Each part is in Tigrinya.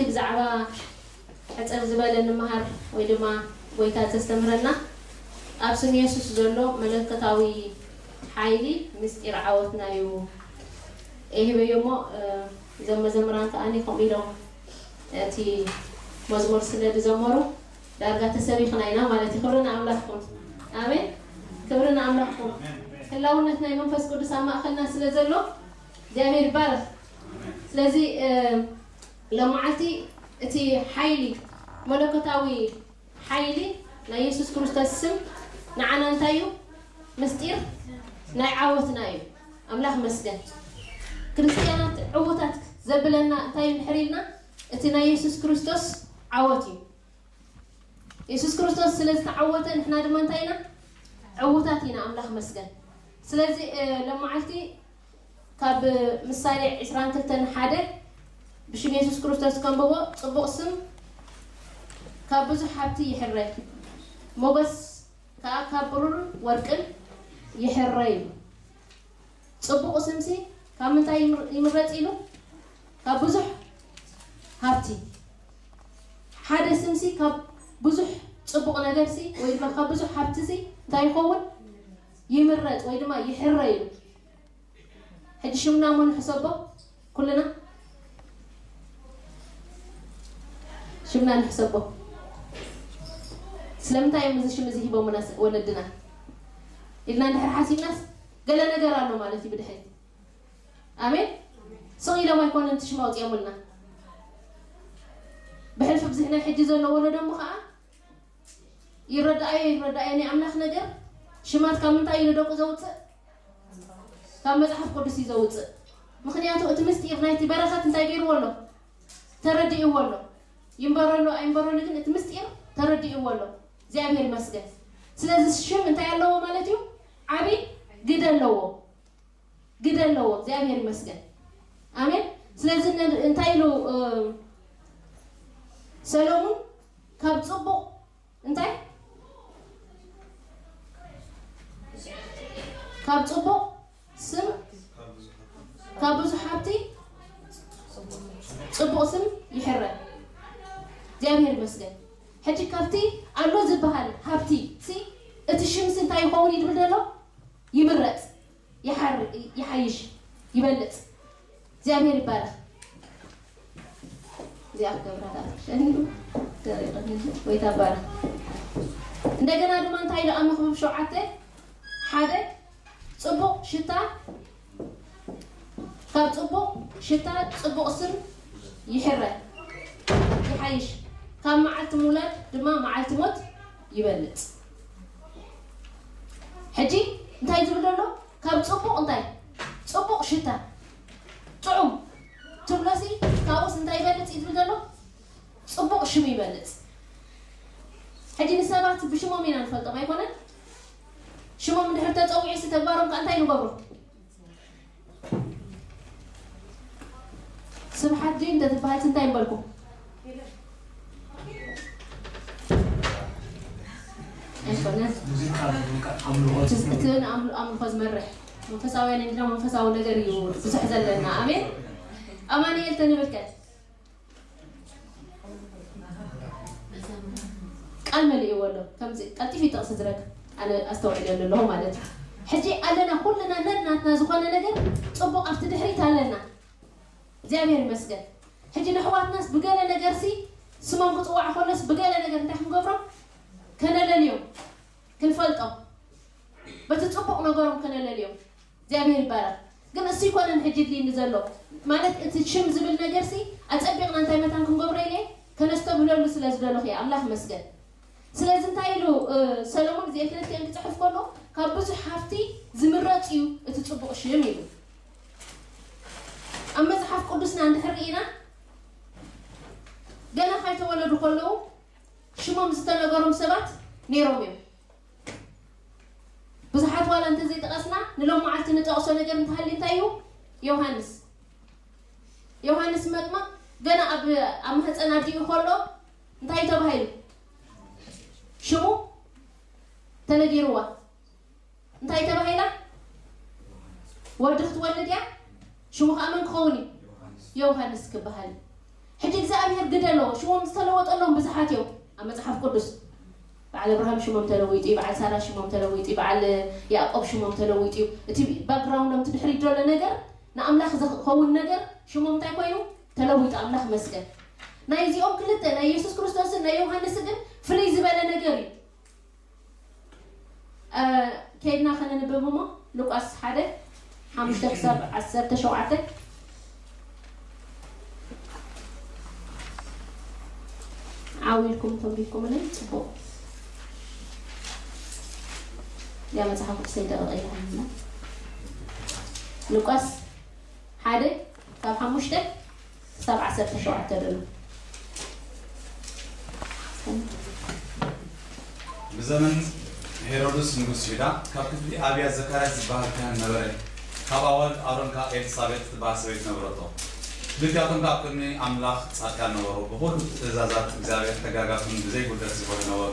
ብዛዕባ ሕጽር ዝበለ ንምሃር ወይ ድማ ጎይታ ዘስተምህረና ኣብ ስም የሱስ ዘሎ መለኮታዊ ሓይሊ ምስጢር ዓወትና እዩ። ይህበዮ እሞ እዞም መዘምራን ከኣ ከምኡ ኢሎም እቲ መዝሙር ስለ ዝዘመሩ ዳርጋ ተሰቢኽና ኢና ማለት እዩ። ክብሪ ንኣምላኽኩም። ኣሜን። ክብሪ ንኣምላኽኩም። ህላውነት ናይ መንፈስ ቅዱስ ኣብ ማእኸልና ስለ ዘሎ እግዚኣብሔር ይባረኽ። ስለዚ ሎማዓልቲ እቲ ሓይሊ መለኮታዊ ሓይሊ ናይ የሱስ ክርስቶስ ስም ንዓና እንታይ እዩ? ምስጢር ናይ ዓወትና እዩ። ኣምላኽ መስገን። ክርስትያናት ዕዉታት ዘብለና እንታይ እዩ እንድሕር ኢልና እቲ ናይ የሱስ ክርስቶስ ዓወት እዩ። የሱስ ክርስቶስ ስለ ዝተዓወተ ንሕና ድማ እንታይ ኢና? ዕዉታት ኢና። ኣምላኽ መስገን። ስለዚ ሎማዓልቲ ካብ ምሳሌ ዕስራን ክልተን ሓደ ብሽም የሱስ ክርስቶስ ከንብቦ፣ ጽቡቕ ስም ካብ ብዙሕ ሃብቲ ይሕረ፣ ሞገስ ከኣ ካብ ብሩርን ወርቅን ይሕረ እዩ። ጽቡቕ ስምሲ ካብ ምንታይ ይምረጽ ኢሉ? ካብ ብዙሕ ሃብቲ። ሓደ ስምሲ ካብ ብዙሕ ጽቡቕ ነገርሲ ወይ ድማ ካብ ብዙሕ ሃብትሲ እንታይ ይኸውን? ይምረጽ ወይ ድማ ይሕረ ኢሉ። ሕጂ ሽምና እሞ ንሕሰቦ ኩልና ሽምና ንሕሰቦ። ስለምንታይ እዮም እዚ ሽም እዚ ሂቦምና ወለድና ኢልና እንድሕር ሓሲብናስ ገለ ነገር ኣሎ ማለት እዩ ብድሕሪት። ኣሜን። ስቕ ኢሎም ኣይኮነን እቲ ሽም ኣውፂኦምልና። ብሕልፊ ብዝሕ ናይ ሕጂ ዘሎ ወለዶ እሞ ከዓ ይረዳኣዮ ይረዳኣዮ ናይ ኣምላኽ ነገር ሽማት ካብ ምንታይ እዩ ንደቁ ዘውፅእ? ካብ መፅሓፍ ቅዱስ እዩ ዘውፅእ። ምኽንያቱ እቲ ምስጢር ናይቲ በረኸት እንታይ ገይርዎ ኣሎ? ተረዲእዎ ኣሎ። ይንበረሉ ኣይንበረሉ ግን እቲ ምስጢር ተረዲእዎ ኣሎ። እግዚኣብሔር ይመስገን። ስለዚ ሽም እንታይ ኣለዎ ማለት እዩ? ዓብይ ግደ ኣለዎ። ግደ ኣለዎ። እግዚኣብሔር ይመስገን። ኣሜን። ስለዚ እንታይ ኢሉ ሰሎሙን? ካብ ፅቡቕ እንታይ ካብ ጽቡቕ ስም ካብ ብዙሕ ሃብቲ ጽቡቕ ስም ይሕረ። እግዚኣብሔር ይመስገን። ሕጂ ካብቲ ኣሎ ዝበሃል ሃብቲ ሲ እቲ ሽምሲ እንታይ ይኸውን እዩ ዝብል ዘሎ? ይምረጽ፣ ይሓይሽ፣ ይበልጽ። እግዚኣብሔር ይባረኽ። እዚኣ ክገብራ ዳኣ ተሸኒኑ ወይ ታባረኽ። እንደገና ድማ እንታይ ኢሉ ኣብ መኽብብ ሸውዓተ ሓደ ጽቡቕ ሽታ ካብ ጽቡቕ ሽታ ጽቡቕ ስም ይሕረ ይሓይሽ፣ ካብ መዓልቲ ምውላድ ድማ መዓልቲ ሞት ይበልጽ። ሕጂ እንታይ ዝብል ዘሎ? ካብ ጽቡቕ እንታይ ጽቡቕ ሽታ ጥዑም ትብሎሲ ካብኡስ እንታይ ይበልጽ እዩ ዝብል ዘሎ? ጽቡቕ ሽም ይበልጽ። ሕጂ ንሰባት ብሽሞም ኢና ንፈልጦም ኣይኮነን? ሽሞም እንድሕር ተጸዊዑሲ ተግባሮም ከ እንታይ ንገብሮ? ስብሓት ድዩ እንተትበሃልሲ እንታይ ምበልኩም? ኣይኮነን። እቲ ንኣምልኾ ዝመርሕ መንፈሳውያን እንዲና መንፈሳዊ ነገር እዩ ብዙሕ ዘለና። ኣሜን። ኣማንኤል ተንብልከ ቃል መሊእዎ ኣሎ። ከምዚ ቀልጢፉ ጥቕሲ ዝረክብ ኣነ ኣስተውዕለሉ ኣለኹ ማለት እዩ። ሕጂ ኣለና ኩልና ነናትና ዝኾነ ነገር ጽቡቕ ኣብቲ ድሕሪት ኣለና። እግዚኣብሔር ይመስገን። ሕጂ ነሕዋትናስ ብገለ ነገርሲ ስሞም ክጽዋዕ ከሎስ ብገለ ነገር እንታይ ክንገብሮም? ከነለልዮም፣ ክንፈልጦም፣ በቲ ጽቡቕ ነገሮም ከነለልዮም። እግዚኣብሔር ይባረኽ። ግን እሱ ይኮነን ሕጂ ድልይኒ ዘሎ ማለት እቲ ሽም ዝብል ነገርሲ ኣጸቢቕና እንታይ መታን ክንገብሮ ኢለ ከነስተብህለሉ ስለ ዝደለኹ እየ። ኣምላኽ ይመስገን። ስለዚ እንታይ ኢሉ ሰሎሞን እዚኤን ክልቲኤን ክፅሕፍ ከሎ ካብ ብዙሕ ሃፍቲ ዝምረፅ እዩ እቲ ፅቡቕ ሽም ኢሉ። ኣብ መፅሓፍ ቅዱስና እንድሕር ርኢና ገና ካይተወለዱ ከለዉ ሽሞም ዝተነገሮም ሰባት ነይሮም እዮም። ብዙሓት ዋላ እንተዘይጠቐስና ንሎም መዓልቲ ንጠቕሶ ነገር እንተሃልዩ እንታይ እዩ? ዮሃንስ ዮሃንስ መጥምቕ ገና ኣብ ኣብ ማህፀን ኣዲኡ ከሎ እንታይ ተባሂሉ ሽሙ ተነጊርዋ? እንታይ ተባሂላ? ወዲ ክትወልድ እያ፣ ሽሙ ከዓ መን ክኸውን እዩ? ዮሃንስ ክበሃል እዩ። ሕጂ እግዚኣብሔር ግደሎ። ሽሞም ዝተለወጠሎም ብዙሓት እዮም ኣብ መጽሓፍ ቅዱስ። በዓል ኣብርሃም ሽሞም ተለዊጡ እዩ፣ በዓል ሳራ ሽሞም ተለዊጡ እዩ፣ በዓል ያዕቆብ ሽሞም ተለዊጡ እዩ። እቲ ባክግራውንዶም እቲ ድሕሪት ዘሎ ነገር ንኣምላኽ ዝኸውን ነገር ሽሞም እንታይ ኮይኑ ተለዊጡ። ኣምላኽ መስገን። ናይዚኦም ክልተ ናይ የሱስ ክርስቶስን ናይ ዮሃንስ ግን ፍልይ ዝበለ ነገር እዩ። ከይድና ከነንብብ እሞ ሉቃስ ሓደ ሓሙሽተ ክሳብ ዓሰርተ ሸውዓተ። ዓው ኢልኩም ተንቢብኩምለይ ጽቡቕ። ያ መጽሓፍ ቅዱሰይ ደቂቐ ኢላ። ሉቃስ ሓደ ካብ ሓሙሽተ ክሳብ ዓሰርተ ሸውዓተ ዘሎ። ብዘመን ሄሮድስ ንጉስ ይሁዳ፣ ካብ ክፍሊ ኣብያ ዘካርያስ ዝበሃል ካህን ነበረ። ካብ ኣዋልድ ኣሮን ከኣ ኤልሳቤጥ ትበሃል ሰበይቲ ነበረቶ። ክልቲኣቶም ከኣ ኣብ ቅድሚ ኣምላኽ ጻድቃን ነበሩ። ብኹሉ ትእዛዛት እግዚኣብሔር ሕጋጋቱን ብዘይ ጉድለት ዝኾኑ ነበሩ።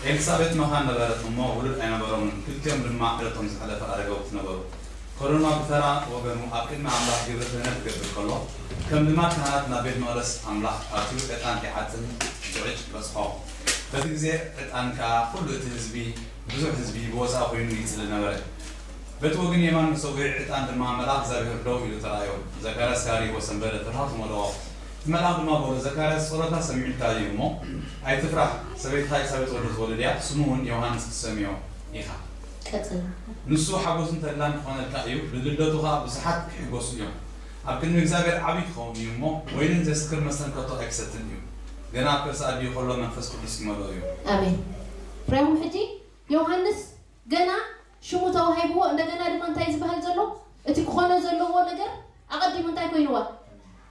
ኤልሳቤጥ መኻን ነበረት እሞ ውሉድ ኣይነበሮምን። ክልቲኦም ድማ ዕለቶም ዝሓለፈ ኣረገውቲ ነበሩ። ከሎና ብተራ ወገኑ ኣብ ቅድሚ ኣምላኽ ግብሪ ክህነት ክገብር ከሎ፣ ከም ልማድ ካህናት ናብ ቤት መቕደስ ኣምላኽ ኣትዩ ዕጣን ኪዓጥን ብዕጭ በጽሖ። በቲ ግዜ ዕጣን ከኣ ኩሉ እቲ ህዝቢ፣ ብዙሕ ህዝቢ ብወጻኢ ኮይኑ ይጽሊ ነበረ። በቲ ወገን የማን መሰውኢ ዕጣን ድማ መልኣኽ እግዚኣብሔር ደው ኢሉ ተራእዮ። ዘካርያስ ከኣ ርእይዎ ሰንበደ፣ ፍርሃት መልኦ። እቲ መልኣኽ ድማ በሎ፣ ዘካርያስ ጸሎታ ሰሚዑልካ እዩ እሞ ኣይትፍራሕ፣ ሰበይትኻ ኤልሳቤጥ ወዲ ክትወልድ እያ፣ ስሙ እውን ዮሃንስ ክትሰምዮ ኢኻ። ቀጽል። ንሱ ሓጎስን ተድላን ክኾነልካ እዩ፣ ብልደቱ ኸኣ ብዙሓት ክሕጎሱ እዮም። ኣብ ቅድሚ እግዚኣብሔር ዓብዪ ክኸውን እዩ እሞ ወይንን ዘስክር መስተን ከቶ ኣይክሰትን እዩ። ገና ኣብ ከርሲ ኣዲኡ ከሎ መንፈስ ቅዱስ ይመልኦ እዩ። ኣሜን። ርኢኹም ሕጂ ዮሃንስ ገና ሽሙ ተዋሂብዎ፣ እንደገና ድማ እንታይ ዝበሃል ዘሎ እቲ ክኾኖ ዘለዎ ነገር ኣቐዲሙ እንታይ ኮይንዋ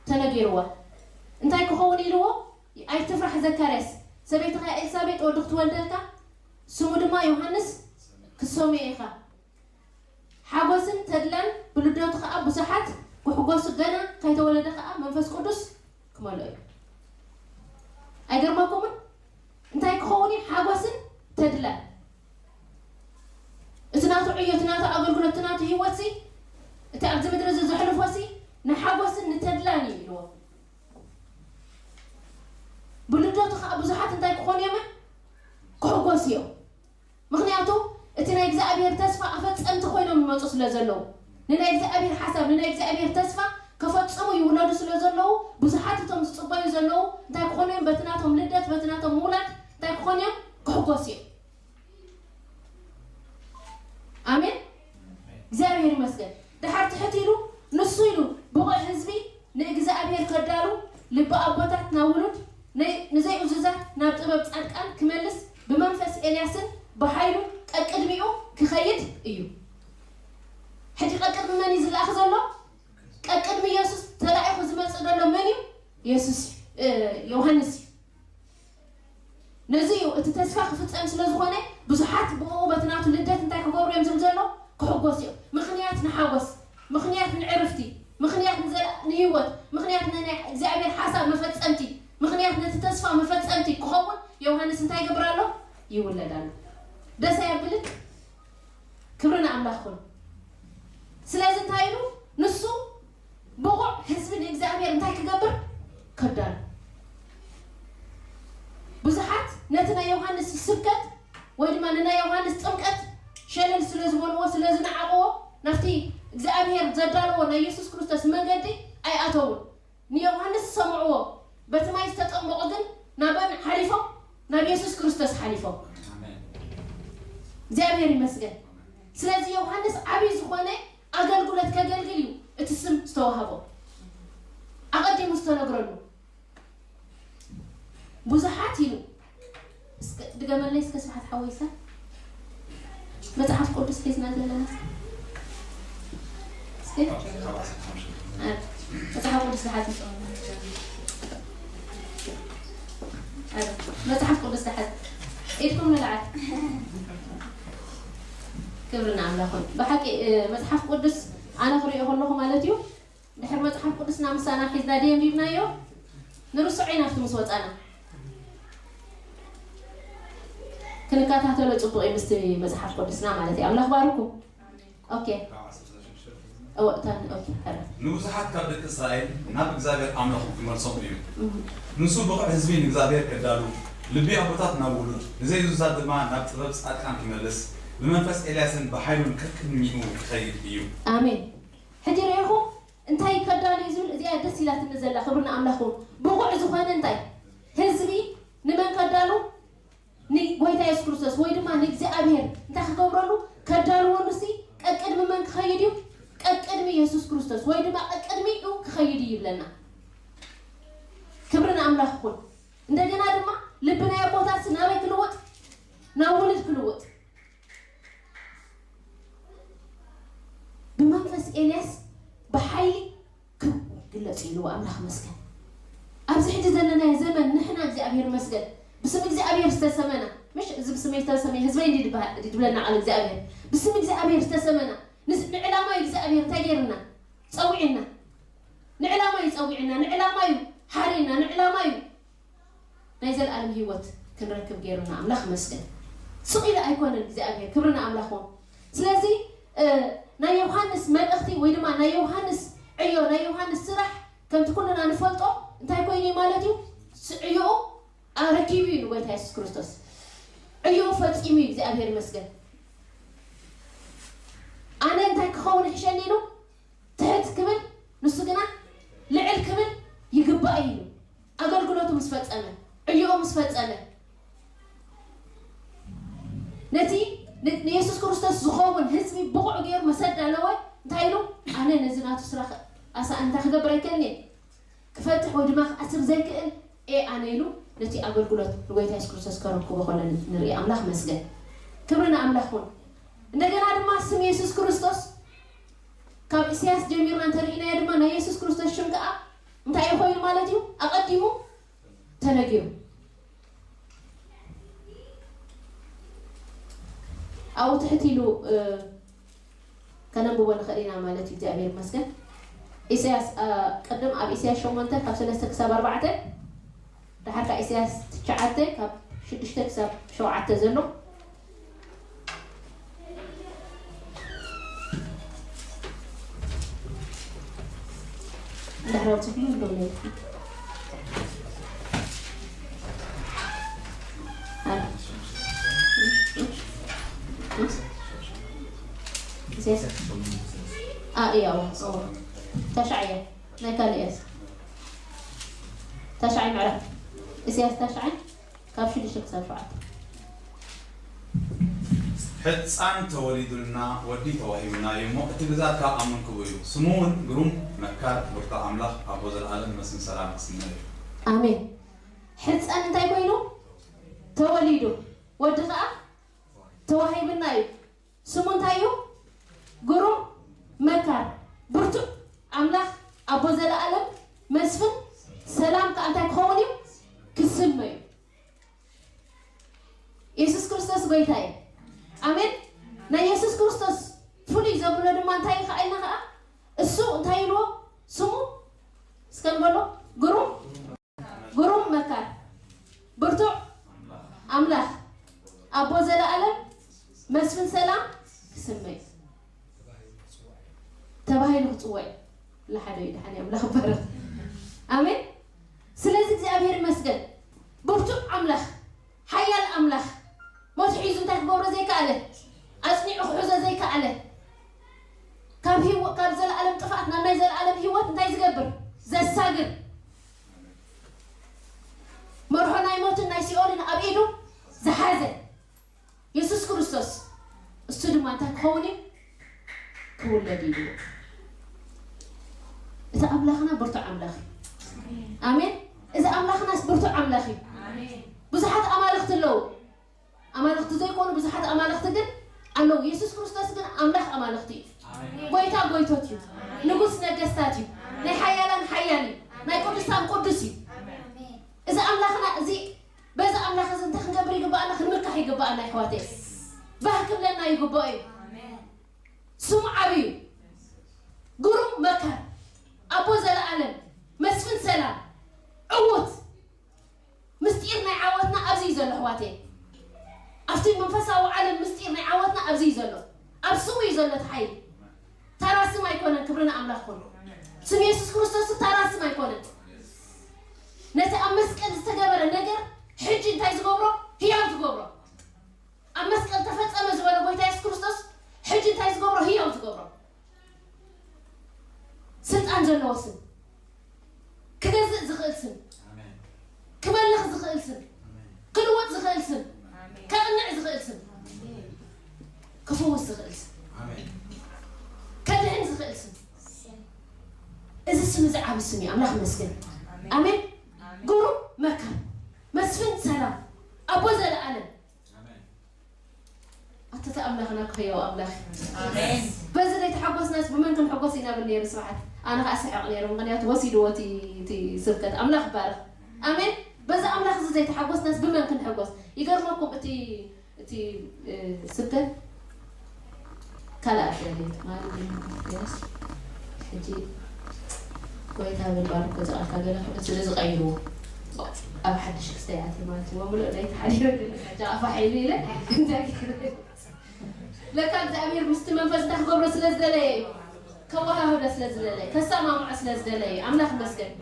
ተነጊርዋ። እንታይ ክኸውን ኢልዎ? ኣይትፍራሕ ዘካርያስ፣ ሰበይትኻ ኤልሳቤጥ ወዲ ክትወልደልካ ስሙ ድማ ዮሃንስ ክትሰምዮ ኢኻ። ሓጎስን ተድላን ብልደቱ ኸኣ ብዙሓት ክሕጎሱ፣ ገና ከይተወለደ ኸኣ መንፈስ ቅዱስ ክመልኦ እዩ። ኣይገርመኩምን? እንታይ ክኸውን እዩ? ሓጎስን ተድላን። እቲ ናቱ ዕዮ፣ እቲ ናቱ ኣገልግሎት፣ እቲ ናቱ ህይወትሲ፣ እቲ ኣብዚ ምድሪ እዚ ዘሕልፎሲ ንሓጎስን ንተድላን እዩ ኢልዎ። ብልደቱ ኸዓ ብዙሓት እንታይ ክኾኑ እዮም? ክሕጎሱ እዮም። ምኽንያቱ እቲ ናይ እግዚኣብሔር ተስፋ ኣፈጸምቲ ኮይኖም ይመጹ ስለ ዘለዉ፣ ንናይ እግዚኣብሔር ሓሳብ፣ ንናይ እግዚኣብሔር ተስፋ ከፈጽሙ ይውለዱ ስለ ዘለዉ፣ ብዙሓት እቶም ዝጽበዩ ዘለዉ እንታይ ክኾኑ እዮም? በቲ ናቶም ልደት፣ በቲ ናቶም ምውላድ እንታይ ክኾኑ እዮም? ክሕጎሱ እዮም። ኣሜን። እግዚኣብሔር ይመስገን። ድሓር ትሕት ኢሉ ንሱ ኢሉ ብቑዕ ህዝቢ ንእግዚኣብሔር ከዳሉ፣ ልቢ ኣቦታት ናብ ውሉድ፣ ንዘይእዙዛት ናብ ጥበብ ጻድቃን ክመልስ ብመንፈስ ኤልያስን ብሓይሉ ቀቅድሚኡ ክኸይድ እዩ። ሕጂ ቀቅድሚ መን እዩ ዝለኣኽ ዘሎ? ቀቅድሚ የሱስ ተላኢኹ ዝመጽእ ዘሎ መን እዩ? የሱስ ዮሃንስ እዩ። ነዚ እዩ እቲ ተስፋ ክፍጸም ስለ ዝኾነ ብዙሓት ብእኡ በቲ ናቱ ልደት እንታይ ክገብሩ እዮም ዝብል ዘሎ? ክሕጎስ እዮም። ምኽንያት ንሓጎስ፣ ምኽንያት ንዕርፍቲ፣ ምኽንያት ንዘላ- ንህይወት፣ ምኽንያት ንናይ እግዚኣብሔር ሓሳብ መፈጸምቲ፣ ምኽንያት ነቲ ተስፋ መፈጸምቲ ክኸውን ዮሃንስ እንታይ ይገብር ኣሎ? ይውለድ ኣሎ። ደስ ኣየብልን? ክብሪ ንኣምላኽ ይኹን። ስለዚ እንታይ ኢሉ ንሱ ብቑዕ ህዝቢ ንእግዚኣብሔር እንታይ ክገብር ከዳሉ። ብዙሓት ነቲ ናይ ዮሃንስ ስብከት ወይ ድማ ንናይ ዮሃንስ ጥምቀት ሸለል ስለ ዝበልዎ ስለ ዝነዓቕዎ ናብቲ እግዚኣብሔር ዘዳለዎ ናይ የሱስ ክርስቶስ መንገዲ ኣይኣተውን። ንዮሃንስ ሰምዕዎ፣ በቲ ማይ ዝተጠምቆ ግን ናበን ሓሊፎም ናብ የሱስ ክርስቶስ ሓሊፎም። እግዚኣብሔር ይመስገን። ስለዚ ዮሃንስ ዓብዪ ዝኾነ ኣገልግሎት ከገልግል እዩ እቲ ስም ዝተዋህቦ ኣቐዲሙ ዝተነግረሉ። ብዙሓት ኢሉ እስከ ድገመለይ እስከ ስብሓት ሓወይሳ። መጽሓፍ ቅዱስ ሒዝና ዘለና እስኪ መጽሓፍ ቅዱስ ዝሓዝ መጽሓፍ ቅዱስ ዝሓዝ ኢድኩም ንልዓል። ክብሪ ንኣምላኽ ይኹን። ብሓቂ መጽሓፍ ቅዱስ ኣነ ክሪኦ ከለኹ ማለት እዩ ድሕሪ መጽሓፍ ቅዱስና ምሳና ሒዝና ደየንቢብናዮ ንርስዖ ኢና ኣብቲ ምስ ወጻና ክንከታተሎ ጽቡቕ እዩ ምስቲ መጽሓፍ ቅዱስና ማለት እዩ ኣምላኽ ባርኩ ኦኬ እወ፣ እታ ን-፣ ኦኬ፣ ሕረ። ንብዙሓት ካብ ደቂ እስራኤል ናብ እግዚኣብሔር ኣምላኹም ክመልሶም እዩ። እም። ንሱ ብቑዕ ህዝቢ ንእግዚኣብሔር ከዳሉ፣ ልቢ ኣቦታት ናብ ውሉድ፣ ንዘይዙዛት ድማ ናብ ጥበብ ጻድቃን ክመልስ፣ ብመንፈስ ኤልያስን ብሓይሉን ቀቅድሚኡ ክኸይድ እዩ። ኣሜን። ሕጂ ርኢኹም እንታይ ከዳሉ እዩ ዝብል? እዚኣ ደስ ኢላትኒ ዘላ፣ ክብሪ ንኣምላኽኩም። ብቑዕ ዝኾነ እንታይ? ህዝቢ ንመን ከዳሉ? ንጎይታ የሱስ ክርስቶስ ወይ ድማ ንእግዚኣብሔር እንታይ ክገብረሉ? ከዳልወሉ ሲ ቀቅድሚ መን ክኸይድ እዩ? ቀቅድሚ የሱስ ክርስቶስ ወይ ድማ ቀቅድሚኡ ክኸይድ እዩ ይብለና። ክብሪ ንኣምላኽ ይኹን። እንደገና ድማ ልቢ ናይ ኣቦታትስ ናበይ ክልውጥ? ናብ ውሉድ ክልውጥ። ብመንፈስ ኤልያስ ብሓይሊ ክግለጽ ኢልዎ ኣምላኽ መስገን። ኣብዚ ሕጂ ዘለናዮ ዘመን ንሕና እግዚኣብሔር መስገን ብስም እግዚኣብሔር ዝተሰመና፣ ምሽ እዚ ብስመይ ዝተሰመየ ህዝበይ እንዲ ድበሃል-፣ ድብለና ቃል እግዚኣብሔር። ብስም እግዚኣብሔር ዝተሰመና፣ ንስ-፣ ንዕላማ እዩ እግዚኣብሔር እንታይ ገይርና? ጸዊዕና። ንዕላማ እዩ ጸዊዕና፣ ንዕላማ እዩ ሓርየና፣ ንዕላማ እዩ ናይ ዘለኣለም ህይወት ክንረክብ ገይሩና። ኣምላኽ መስገን። ስቕ ኢሉ ኣይኮነን እግዚኣብሔር። ክብሪ ንኣምላኽ ይኹን። ስለዚ፣ እ፣ ናይ ዮሃንስ መልእኽቲ ወይ ድማ ናይ ዮሃንስ ዕዮ፣ ናይ ዮሃንስ ስራሕ ከምቲ ኩልና ንፈልጦ እንታይ ኮይኑ እዩ ማለት እዩ? ስ-፣ ዕዮኡ ኣረኪቡ እዩ ንጎይታ የሱስ ክርስቶስ። ዕዮኡ ፈጺሙ እዩ፣ እግዚኣብሔር ይመስገን። ኣነ እንታይ ክኸውን ይሕሸኒ ኢሉ ትሕት ክብል፣ ንሱ ግና ልዕል ክብል ይግባእ እዩ ኢሉ። ኣገልግሎቱ ምስ ፈጸመ፣ ዕዮኡ ምስ ፈጸመ፣ ነቲ ን-፣ ንየሱስ ክርስቶስ ዝኸውን ህዝቢ ብቑዕ ገይሩ ምስ ኣዳለወ፣ እንታይ ኢሉ? ኣነ ነዚ ናቱ ስራሕ ኣሳእንታ ክገብር ኣይክእልን እየ። ክፈትሕ ወይ ድማ ክኣስር ዘይክእል እየ ኣነ ኢሉ ነቲ ኣገልግሎት ንጎይታ የሱስ ክርስቶስ ከረክቦ ከሎ ንርኢ። ኣምላኽ መስገን። ክብሪ ንኣምላኽ ይኹን። እንደገና ድማ ስም የሱስ ክርስቶስ ካብ ኢሳያስ ጀሚርና እንተርኢናዮ ድማ ናይ የሱስ ክርስቶስ ሽም ከኣ እንታይ እዩ ኮይኑ ማለት እዩ? ኣቐዲሙ ተነጊሩ። ኣብኡ ትሕት ኢሉ፣ እ፣ ከነንብቦ ንኽእል ኢና ማለት እዩ። እግዚኣብሔር ይመስገን። ኢሳያስ፣ እ፣ ቅድም ኣብ ኢሳያስ ሸሞንተ ካብ ሰለስተ ክሳብ ኣርባዕተ፣ ደሓር ከኣ ኢሳያስ ትሽዓተ ካብ ሽዱሽተ ክሳብ ሸውዓተ ዘሎ። እንድሕር ኣውጺእኩሞ ደው ኢለ። ኢሳያስ። ኣ፣ እያ፣ እዎ፣ እዎ። ተሻዕ እያ። ናይ ካልእ እያስ። ተሻዓይ ምዕራፍ። ኢሳያስ ተሻዓይ ካብ ሽዱሽተ ክሳብ ሸውዓተ። ሕጻን ተወሊዱልና፣ ወዲ ተዋሂቡና እዩ እሞ፣ እቲ ግዛት ካብ ኣመንክዎ እዩ። ስሙ እውን ግሩም፣ መካር፣ ብርቱዕ ኣምላኽ፣ ኣቦ ዘለኣለም፣ መስፍን ሰላም ክስመ እዩ። ኣሜን። ሕጻን እንታይ ኮይኑ? ተወሊዱ። ወዲ ኸኣ ተዋሂቡና እዩ። ስሙ እንታይ እዩ? ግሩም፣ መካር፣ ብርቱዕ ኣምላኽ፣ ኣቦ ዘለኣለም፣ መስፍን ሰላም ከኣ እንታይ ክኸውን እዩ? ክስመ እዩ። የሱስ ክርስቶስ ጎይታ እዩ። ኣሜን። ናይ የሱስ ክርስቶስ ፍሉይ ዘብሎ ድማ እንታይ እዩ ከኣ ኢልና ከኣ እሱ እንታይ ኢልዎ? ስሙ እስከ ንበሎ። ግሩም፣ ግሩም መካር፣ ብርቱዕ ኣምላኽ፣ ኣቦ ዘለኣለም፣ መስፍን ሰላም ክስመ እዩ። ተባሂሉ ክጽዋዕ እዩ። ለሓደ እዩ፣ ደሓን እዩ፣ ኣምላኽ ይባረኽ። ኣሜን። ስለዚ እግዚኣብሔር ይመስገን። ብርቱዕ ኣምላኽ፣ ሓያል ኣምላኽ፣ ሞት ሒዙ እንታይ ክገብሮ ዘይከኣለ፣ ኣጽኒዑ ክሕዞ ዘይከኣለ፣ ካብ ህይወ-፣ ካብ ዘለኣለም ጥፍኣት ናብ ናይ ዘለኣለም ህይወት እንታይ ዝገብር? ዘሳግር። መርሖ ናይ ሞትን ናይ ሲኦልን ኣብ ኢዱ ዝሓዘ የሱስ ክርስቶስ፣ እሱ ድማ እንታይ ክኸውን እዩ? ክውለድ እዩ። እቲ ኣምላኽና ብርቱዕ ኣምላኽ እዩ። ኣሜን። እዚ ኣምላኽናስ ብርቱዕ ኣምላኽ እዩ። ብዙሓት ኣማልኽቲ ኣለዉ። ኣማልኽቲ ዘይኮኑ ብዙሓት ኣማልኽቲ ግን ኣለዉ። የሱስ ክርስቶስ ግን ኣምላኽ ኣማልኽቲ እዩ። ጎይታ ጎይቶት እዩ። ንጉስ ነገስታት እዩ። ናይ ሓያላን ሓያል እዩ። ናይ ቅዱሳን ቅዱስ እዩ። እዚ ኣምላኽና እዚ፣ በዚ ኣምላኽ እዚ እንታይ ክንገብር ይግባኣና? ክንምካሕ ይግባኣና ኣሕዋተይ። ባህ ክብለና ይግባኦ እዩ። ስሙ ዓብዩ፣ ግሩም መካር፣ ኣቦ ዘለኣለም፣ መስፍን ሰላም፣ ዕዉት። ምስጢር ናይ ዓወትና ኣብዚ እዩ ዘሎ ኣሕዋተይ። ኣብቲ መንፈሳዊ ዓለም ምስጢር ናይ ዓወትና ኣብዚ እዩ ዘሎ። ኣብ ስሙ እዩ ዘሎ እቲ ሓይሊ። ተራ ስም ኣይኮነን። ንኣምላኽ ኩኑ። ስም የሱስ ክርስቶስ ተራ ስም ኣይኮነን። ነቲ ኣብ መስቀል ዝተገበረ ነገር ሕጂ እንታይ ዝገብሮ? ህያው ዝገብሮ። ኣብ መስቀል ተፈጸመ ዝበሎ ጎይታ የሱስ ክርስቶስ ሕጂ እንታይ ዝገብሮ? ህያው ዝገብሮ። ስልጣን ዘለዎ ስም። ክገዝእ ዝኽእል ስም። ኣሜን። ክመልኽ ዝኽእል ስም። ኣሜን። ክልውጥ ዝኽእል ስም። ኣሜን። ከቕንዕ ዝኽእል ስም። ኣሜን። ክፍውስ ዝኽእል ስም። ኣሜን። ከድሕን ዝኽእል ስም። እዚ ስም እዚ ዓቢ ስም እዩ። ኣምላኽ ይመስገን። ኣሜን። ኣሜን። ኣሜን። ግሩም መካር፣ መስፍን ሰላም፣ ኣቦ ዘለኣለም። ኣሜን። ኣተተ ኣምላኽና ክህያው ኣምላኽ። ኣሜን። በዚ ዘይተሓጎስናስ ብመን ክንሕጎስ ኢና ብል ነይሩ ስብሓት። ኣነ ከዓ ስሕቕ ነይሩ፣ ምኽንያቱ ወሲድዎ እቲ፣ እቲ ስብከት። ኣምላኽ ይባረኽ። ኣሜን። በዚ ኣምላኽ እዚ ዘይተሓጎስናስ ብመን ክንሕጎስ? ይገርመኩም፣ እቲ፣ እቲ፣ እ፣ ስብከት ካልኣት ደልየት ማለት እዩ። ሕጂ ጎይታ ብምባል እኮ ዝኣልካ ገለ ኩሉ ስለ ዝቐይርዎ ኣብ ሓድሽ ክስተይ ኣትየ ማለት እዩ። ምሉእ ለይቲ ሓዲረ ግን ሕጂ ኣፋ ሓይሉ ኢለ እንታይ ገይረ? ለካ እግዚኣብሔር ምስቲ መንፈስ እንታይ ክገብሮ ስለ ዝደለየ እዩ። ከወሃህዶ ስለ ዝደለየ፣ ከሰማምዖ ስለ ዝደለየ እዩ። ኣምላኽ ይመስገን።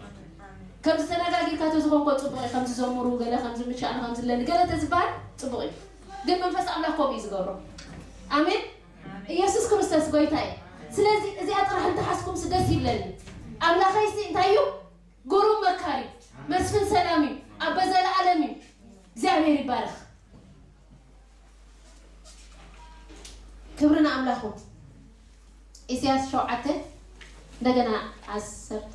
ከምዚ ተነጋጊርካ ተዝኾንኮ ጽቡቕ እዩ። ከምዚ ዘምሩ ገለ ከምዚ ምሻኣን ከምዚ ኣለኒ ገለ ተዝበሃል ጽቡቕ እዩ። ግን መንፈስ ኣምላኽ ከምኡ እዩ ዝገብሮ። ኣሜን። ኢየሱስ ክርስቶስ ጎይታ እዩ። ስለዚ እዚኣ ጥራሕ እንተሓዝኩምስ ደስ ይብለኒ። ኣምላኸይሲ እንታይ እዩ? ግሩም መካሪ፣ መስፍን ሰላም እዩ፣ ኣቦ ዘለኣለም እዩ። እግዚኣብሔር ይባረኽ። ክብሪ ንኣምላኹ። ኢሳያስ ሸውዓተ እንደገና ዓሰርተ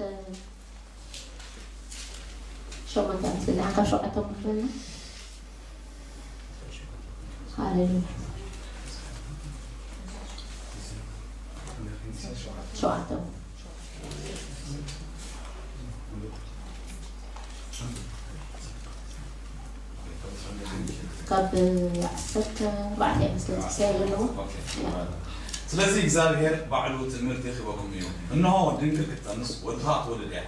ሸሞንተ ምስል ደሓን ካብ ሸውዓተ ክበልና። ሃሌሉያ። ሸውዓተ። ካብ ዓሰርተ ኣርባዕተ እያ መስለኒ ክሳይ ዘለዎ። ኦኬ። ስለዚ እግዚኣብሔር ባዕሉ ትምህርቲ ይህበኩም እዩ። እንሆ ድንግል ክትጠንስ ወድኻ ክትወልድ እያ።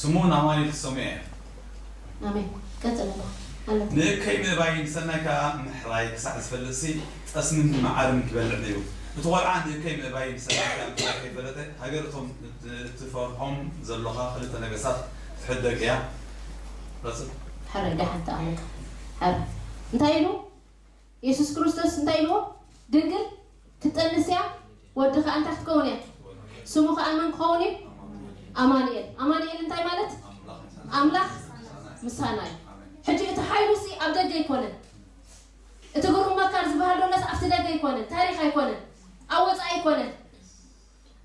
ስሙ ናማኑኤል ክትሰምዮ እያ። ኣሜን። ቀጽል ኣለኻ። ኣለካ። ንእከይ ምእባይ ንሰናይ ከኣ ምሕራይ ክሳዕ ዝፈልጥሲ ጠስምን መዓርን ክበልዕ ነይሩ። እቲ ቆልዓ ንእከይ ምእባይ ንሰናይ ከኣ ምሕራይ ከይፈለጠ ሃገር እቶም እት-፣ እትፈርሖም ዘሎኻ ክልተ ነገስታት ክትሕደግ እያ። ቀጽል። ሕራይ ደሓን ተኣለካ። ሕራይ። እንታይ ኢሉ? የሱስ ክርስቶስ እንታይ ኢልዎ? ድንግል ክትጠንስ እያ፣ ወዲ ኸኣ እንታይ ክትከውን እያ? ስሙ ኸኣ መን ክኸውን እዩ? ኣማኑኤል። ኣማኑኤል እንታይ ማለት? ኣምላኽ ምሳና እዩ። ሕጂ እቲ ሓይሉ ሲ ኣብ ደገ ኣይኮነን። እቲ ግሩም መካር ዝበሃል ዶላስ ኣብቲ ደገ ኣይኮነን፣ ታሪኽ ኣይኮነን፣ ኣብ ወጻኢ ኣይኮነን።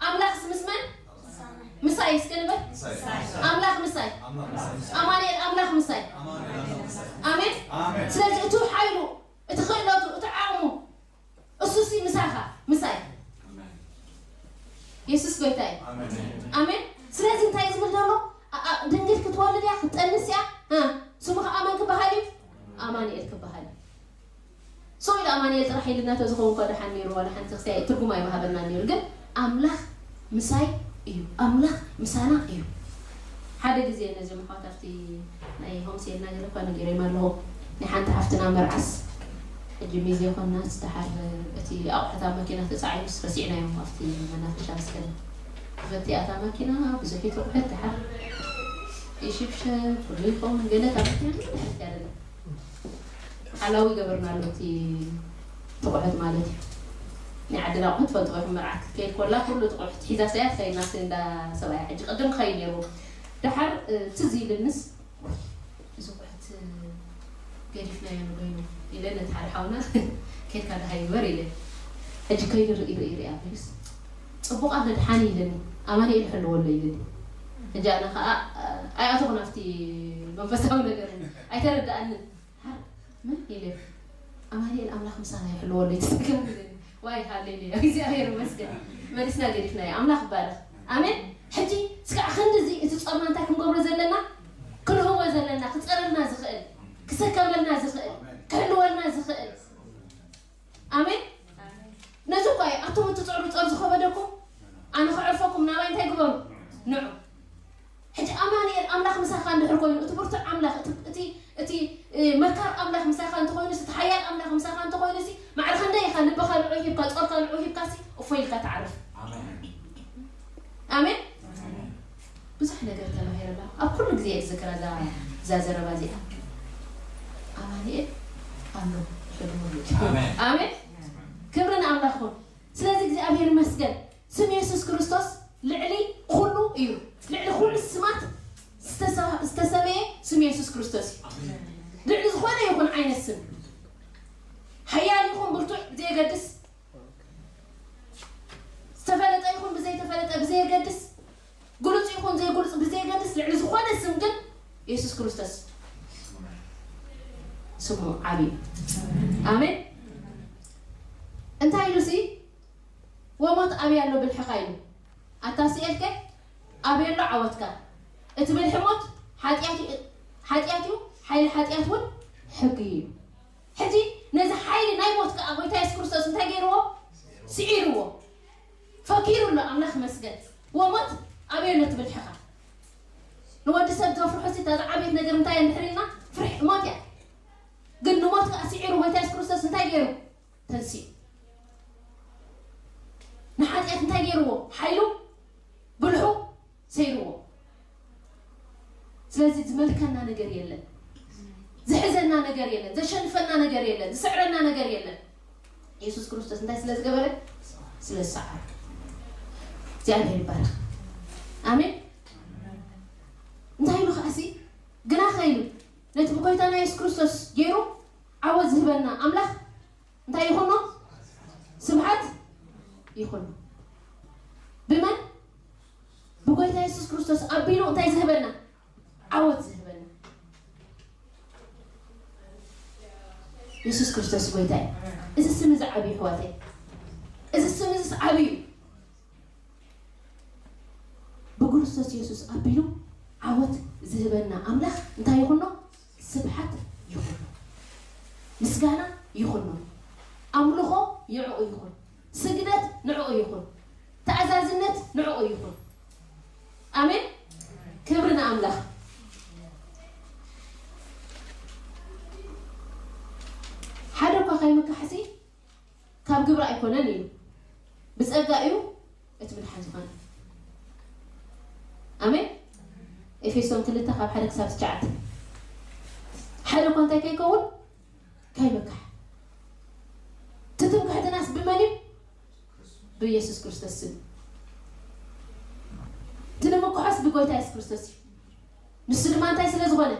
ኣምላኽስ ምስ መን? ምሳይ እስከ ንበል። ምሳይ። ኣምላኽ ምሳይ። ኣምላኽ ምሳይ። ኣማኑኤል ኣምላኽ ምሳይ። ኣማኑኤል ኣምላኽ ምሳይ። ኣሜን። ኣሜን። ስለዚ እቲ ሓይሉ፣ እቲ ክእለቱ፣ እቲ ዓቕሙ፣ እሱሲ ምሳኻ፣ ምሳይ። ኣሜን። የሱስ ጎይታ እዩ። ኣሜን። ኣሜን። ስለዚ እንታይ እዩ ዝብል ዘሎ? ኣ-፣ ኣ-፣ ድንግል ክትወልድ እያ፣ ክትጠንስ እያ። እ፣ ስሙ ኸኣ መን ክበሃል እዩ? ኣማኑኤል ክበሃል እዩ። ሰው ኢሉ ኣማኑኤል ጥራሕ ኢልና ተዝኸውን እኳ ደሓን ነይሩ፣ ዋላ ሓንቲ ክሳይ ትርጉም ኣይምሃበናን ነይሩ። ግን ኣምላኽ ምሳይ እዩ፣ ኣምላኽ ምሳና እዩ። ሓደ ግዜ ነዞም ኣሕዋት ኣብቲ ናይ ሆምሴል ነገር እኳ ነጊረዮም ኣለኹ። ናይ ሓንቲ ሓፍትና መርዓስ ሕጂ ሚዜ ኮናስ፣ ደሓር እቲ ኣቑሑት ኣብ መኪና ተጻዒኑስ ረሲዕናዮም ኣብቲ መናፈሻ መስቀል። ክፈትያ እታ መኪና ብዙሕ ይትቑሕት፣ ደሓር ይሽብሸብ፣ ኩሉ ይኸውን፣ ገለ እታ መኪና ምንም ትሕት እያ ደላ። ሓላዊ ገበርናሉ እቲ ትቑሕት ማለት እዩ። ናይ ዓድና ኣቑሑት ትፈልጥዎ ኢኹም፣ መርዓት ክትከይድ ኮላ ኩሉ ትቑሕት ሒዛስ እያ ትኸይድ፣ ናብቲ እንዳ ሰብኣያ ሕጂ ቅድም ክኸይድ ነይርዎ። ደሓር፣ እ፣ ትዝ ኢልንስ፣ እዚ ኣቑሑት፣ እ፣ ገዲፍናዮ ንበይኑ ኢለ ነቲ ሓደ ሓውና፣ "ከይድካ ደሃይ ግበር" ኢለ። ሕጂ ከይዱ ርኢ፣ ርኢ፣ ርኢ ኣቢሉስ፣ "ጽቡቕ ኣሎ፣ ደሓን" ኢለኒ። "ኣማኑኤል ይሕልዎ ኣሎ" ኢለኒ። ሕጂ ኣነ ኸኣ፣ እ፣ ኣይኣተኹን ኣብቲ መንፈሳዊ ነገር፣ ኣይተረድኣንን። ሃ፣ ምን ኢለ? ኣማኑኤል ኣምላኽ ምሳና ይሕልወለይ፣ ተጸገሙ ኢለኒ። ዋይ፣ ሃሌሉያ፣ እግዚኣብሔር ይመስገን። መሊስና ገዲፍናዮ። ኣምላኽ ይባረኽ። ኣሜን። ሕጂ እስካዕ ክንድዚ እቲ ጾርና እንታይ ክንገብሮ ዘለና? ክንህቦ ዘለና፣ ክጸረልና ዝኽእል፣ ክሰከመልና ዝኽእል፣ ክሕልወልና ዝኽእል። ኣሜን። ነዚ እኳ እዩ፣ ኣቱም እትጽዕሩ ጾር ዝኸበደኩም፣ ኣነ ከዕርፈኩም፣ ናባይ እንታይ ግበሩ? ንዑ። ሕጂ ኣማኑኤል ኣምላኽ ምሳኻ እንድሕር ኮይኑ፣ እቲ ብርቱዕ ኣምላኽ፣ እቲ፣ እቲ፣ እቲ፣ እ፣ መካር ኣምላኽ ምሳኻ እንተኾይኑስ፣ እቲ ሓያል ኣምላኽ ምሳኻ እንተኾይኑሲ፣ ማዕረ ክንደይ ኢኻ ልብኻ ንዑ ሂብካ፣ ጾርካ ንዑ ሂብካሲ፣ እፎይ ኢልካ ትዓርፍ። ኣሜን። ኣሜን። ብዙሕ ነገር ተማሂረላ። ኣብ ኩሉ ግዜ እየ ዝዝክራ እዛ እዛ ዘረባ እዚኣ። ኣማኑኤል ኣሎ። ኣሜን። ክብሪ ንኣምላኽ ይኹን። ስለዚ እግዚኣብሔር ይመስገን። ስም የሱስ ክርስቶስ ልዕሊ ኩሉ እዩ። ልዕሊ ኩሉ ስማት ዝተሰ- ዝተሰመየ ስም የሱስ ክርስቶስ እዩ። ልዕሊ ዝኾነ ይኹን ዓይነት ስም፣ ሓያል ይኹን ብርቱዕ ብዘየገድስ፣ ዝተፈለጠ ይኹን ብዘይተፈለጠ ብዘየገድስ፣ ግሉጽ ይኹን ዘይግሉጽ ብዘየገድስ፣ ልዕሊ ዝኾነ ስም ግን የሱስ ክርስቶስ ስሙ ዓብዪ እዩ። ኣሜን። እንታይ ኢሉ ሲ? "ወሞት ኣበይ ኣሎ ብልሕኻ?" ኢሉ። ኣታ ስኤልከ ኣበይ ኣሎ ዓወትካ? እቲ ብልሒ ሞት ሓጢኣት እዩ፣ ሓጢኣት እዩ፣ ሓይሊ ሓጢኣት እውን ሕጊ እዩ። ሕጂ ነዚ ሓይሊ ናይ ሞት ከኣ ጎይታ የሱስ ክርስቶስ እንታይ ገይርዎ? ስዒርዎ። ፈኪሩ ኣሎ። ኣምላኽ ይመስገን። "ወሞት ኣበይ ኣሎ እቲ ብልሕኻ?" ንወዲ ሰብ ዘፍርሖ ሲ እታ ዝዓበየት ነገር እንታይ እያ እንድሕር ኢልና? ፍርሒ ሞት እያ። ግን ንሞት ከኣ ስዒሩ ጎይታ የሱስ ክርስቶስ እንታይ ገይሩ? ተንሲኡ። ንሓጢኣት እንታይ ገይርዎ? ሓይሉ ብልሑ ሰይርዎ። ስለዚ ዝመልከና ነገር የለን፣ ዝሕዘና ነገር የለን፣ ዘሸንፈና ነገር የለን፣ ዝስዕረና ነገር የለን። የሱስ ክርስቶስ እንታይ ስለ ዝገበረ? ስለ ዝሰዓረ። እግዚኣብሔር ይባረኽ። ኣሜን። እንታይ ኢሉ ከኣሲ? ግና ከይሉ ነቲ ብጎይታና የሱስ ክርስቶስ ገይሩ ዓወት ዝህበና ኣምላኽ እንታይ ይኹኖ? ስብሓት ይኹኖ። ብመን? ብጎይታ የሱስ ክርስቶስ ኣቢሉ እንታይ ዝህበና? ዓወት ዝህበና። የሱስ ክርስቶስ ጎይታ እዩ። እዚ ስም እዚ ዓብዪ፣ ኣሕዋተይ፣ እዚ ስም እዚ ዓብዪ እዩ። ብክርስቶስ የሱስ ኣቢሉ ዓወት ዝህበና ኣምላኽ እንታይ ይኹኖ? ስብሓት ይኹኖ። ምስጋና ይኹኖ። ኣምልኾ ንዕኡ ይኹን። ስግደት ንዕኡ ይኹን። ተኣዛዝነት ንዕኡ ይኹን። ኣሜን። ክብሪ ንኣምላኽ። ሓደ እኳ ከይምካሕሲ ካብ ግብሪ ኣይኮነን ኢሉ። ብጸጋ እዩ እቲ ምድሓን ዝኾነ። ኣሜን። ኤፌሶን ክልተ ካብ ሓደ ክሳብ ትሽዓተ። ሓደ እኳ እንታይ ከይከውን? ከይምካሕ። እቲ ትምክሕትናስ ብመን እዩ? ብኢየሱስ ክርስቶስ ስም። እቲ ንምክሖስ ብጎይታ የሱስ ክርስቶስ እዩ። ንሱ ድማ እንታይ ስለ ዝኾነ?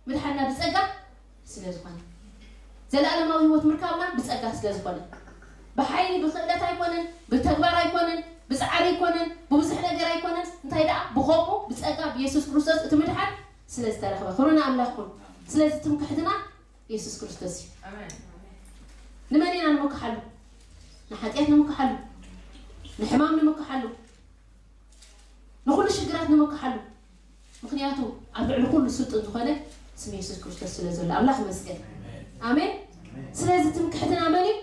ምድሓንና ብጸጋ ስለ ዝኾነ፣ ዘለኣለማዊ ህይወት ምርካብና ብጸጋ ስለ ዝኾነ፣ ብሓይሊ ብክእለት ኣይኮነን፣ ብተግባር ኣይኮነን፣ ብጻዕሪ ኣይኮነን፣ ብብዙሕ ነገር ኣይኮነን። እንታይ ደኣ ብኸምኡ ብጸጋ ብየሱስ ክርስቶስ እቲ ምድሓን ስለ ዝተረኽበ። ክብሪ ንኣምላኽ ይኹን። ስለዚ ትምክሕትና የሱስ ክርስቶስ እዩ። ኣሜን። ንመን ኢና ንምክሓሉ? ንሓጢኣት ንምክሓሉ፣ ንሕማም ንምክሓሉ፣ ንኹሉ ሽግራት ንምክሓሉ። ምኽንያቱ ኣብ ልዕሊ ኩሉ ስልጡን ዝኾነ ስም የሱስ ክርስቶስ ስለ ዘሎ ኣምላኽ ይመስገን። ኣሜን። ስለዚ ትምክሕትና መን እዩ?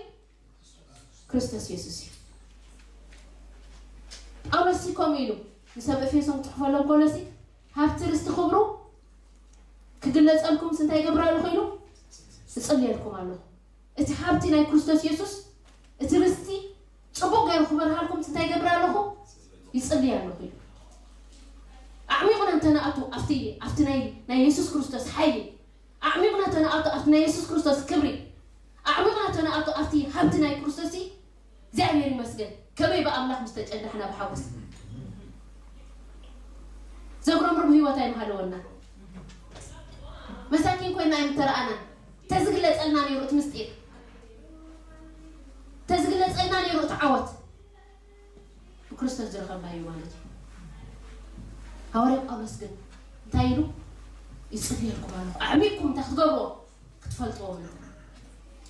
ክርስቶስ የሱስ እዩ። ጳውሎስ ሲ ከምኡ ኢሉ ንሰብ ኤፌሶን ክጽሕፈሎም ከሎ ሲ፣ ሃብቲ ርስቲ ክብሩ ክግለጸልኩም እንታይ ይገብር ኣለኹ ኢሉ? እጽልየልኩም ኣለኹ። እቲ ሃብቲ ናይ ክርስቶስ የሱስ፣ እቲ ርስቲ ጽቡቕ ገይሩ ክበርሃልኩም እንታይ ይገብር ኣለኹ? ይጽልይ ኣለኹ ኢሉ። ኣዕሚቑና እንተንኣቱ ኣብቲ፣ ኣብቲ ናይ፣ ናይ የሱስ ክርስቶስ ሓይሊ፣ ኣዕሚቑና እንተንኣቱ ኣብቲ ናይ የሱስ ክርስቶስ ክብሪ፣ ኣዕሚቑና እንተንኣቱ ኣብቲ ሃብቲ ናይ ክርስቶስ ሲ፣ እግዚኣብሔር ይመስገን። ከመይ ብኣምላኽ ምስ ተጨነሕና ብሓጎስ። ዘጉረምርም ህይወት ኣይምሃለወና። መሳኪን ኮይና ኣይምተረኣናን። ተዝግለጸልና ነይሩ እቲ ምስጢር። ተዝግለጸልና ነይሩ እቲ ዓወት። ብክርስቶስ ዝረኸብናዮ ማለት እዩ። ሃዋርያ ጳውሎስ ግን እንታይ ኢሉ? ይጽልየልኩም ኣለኹ። ኣዕሚቕኩም እንታይ ክትገብርዎ? ክትፈልጥዎ መታን።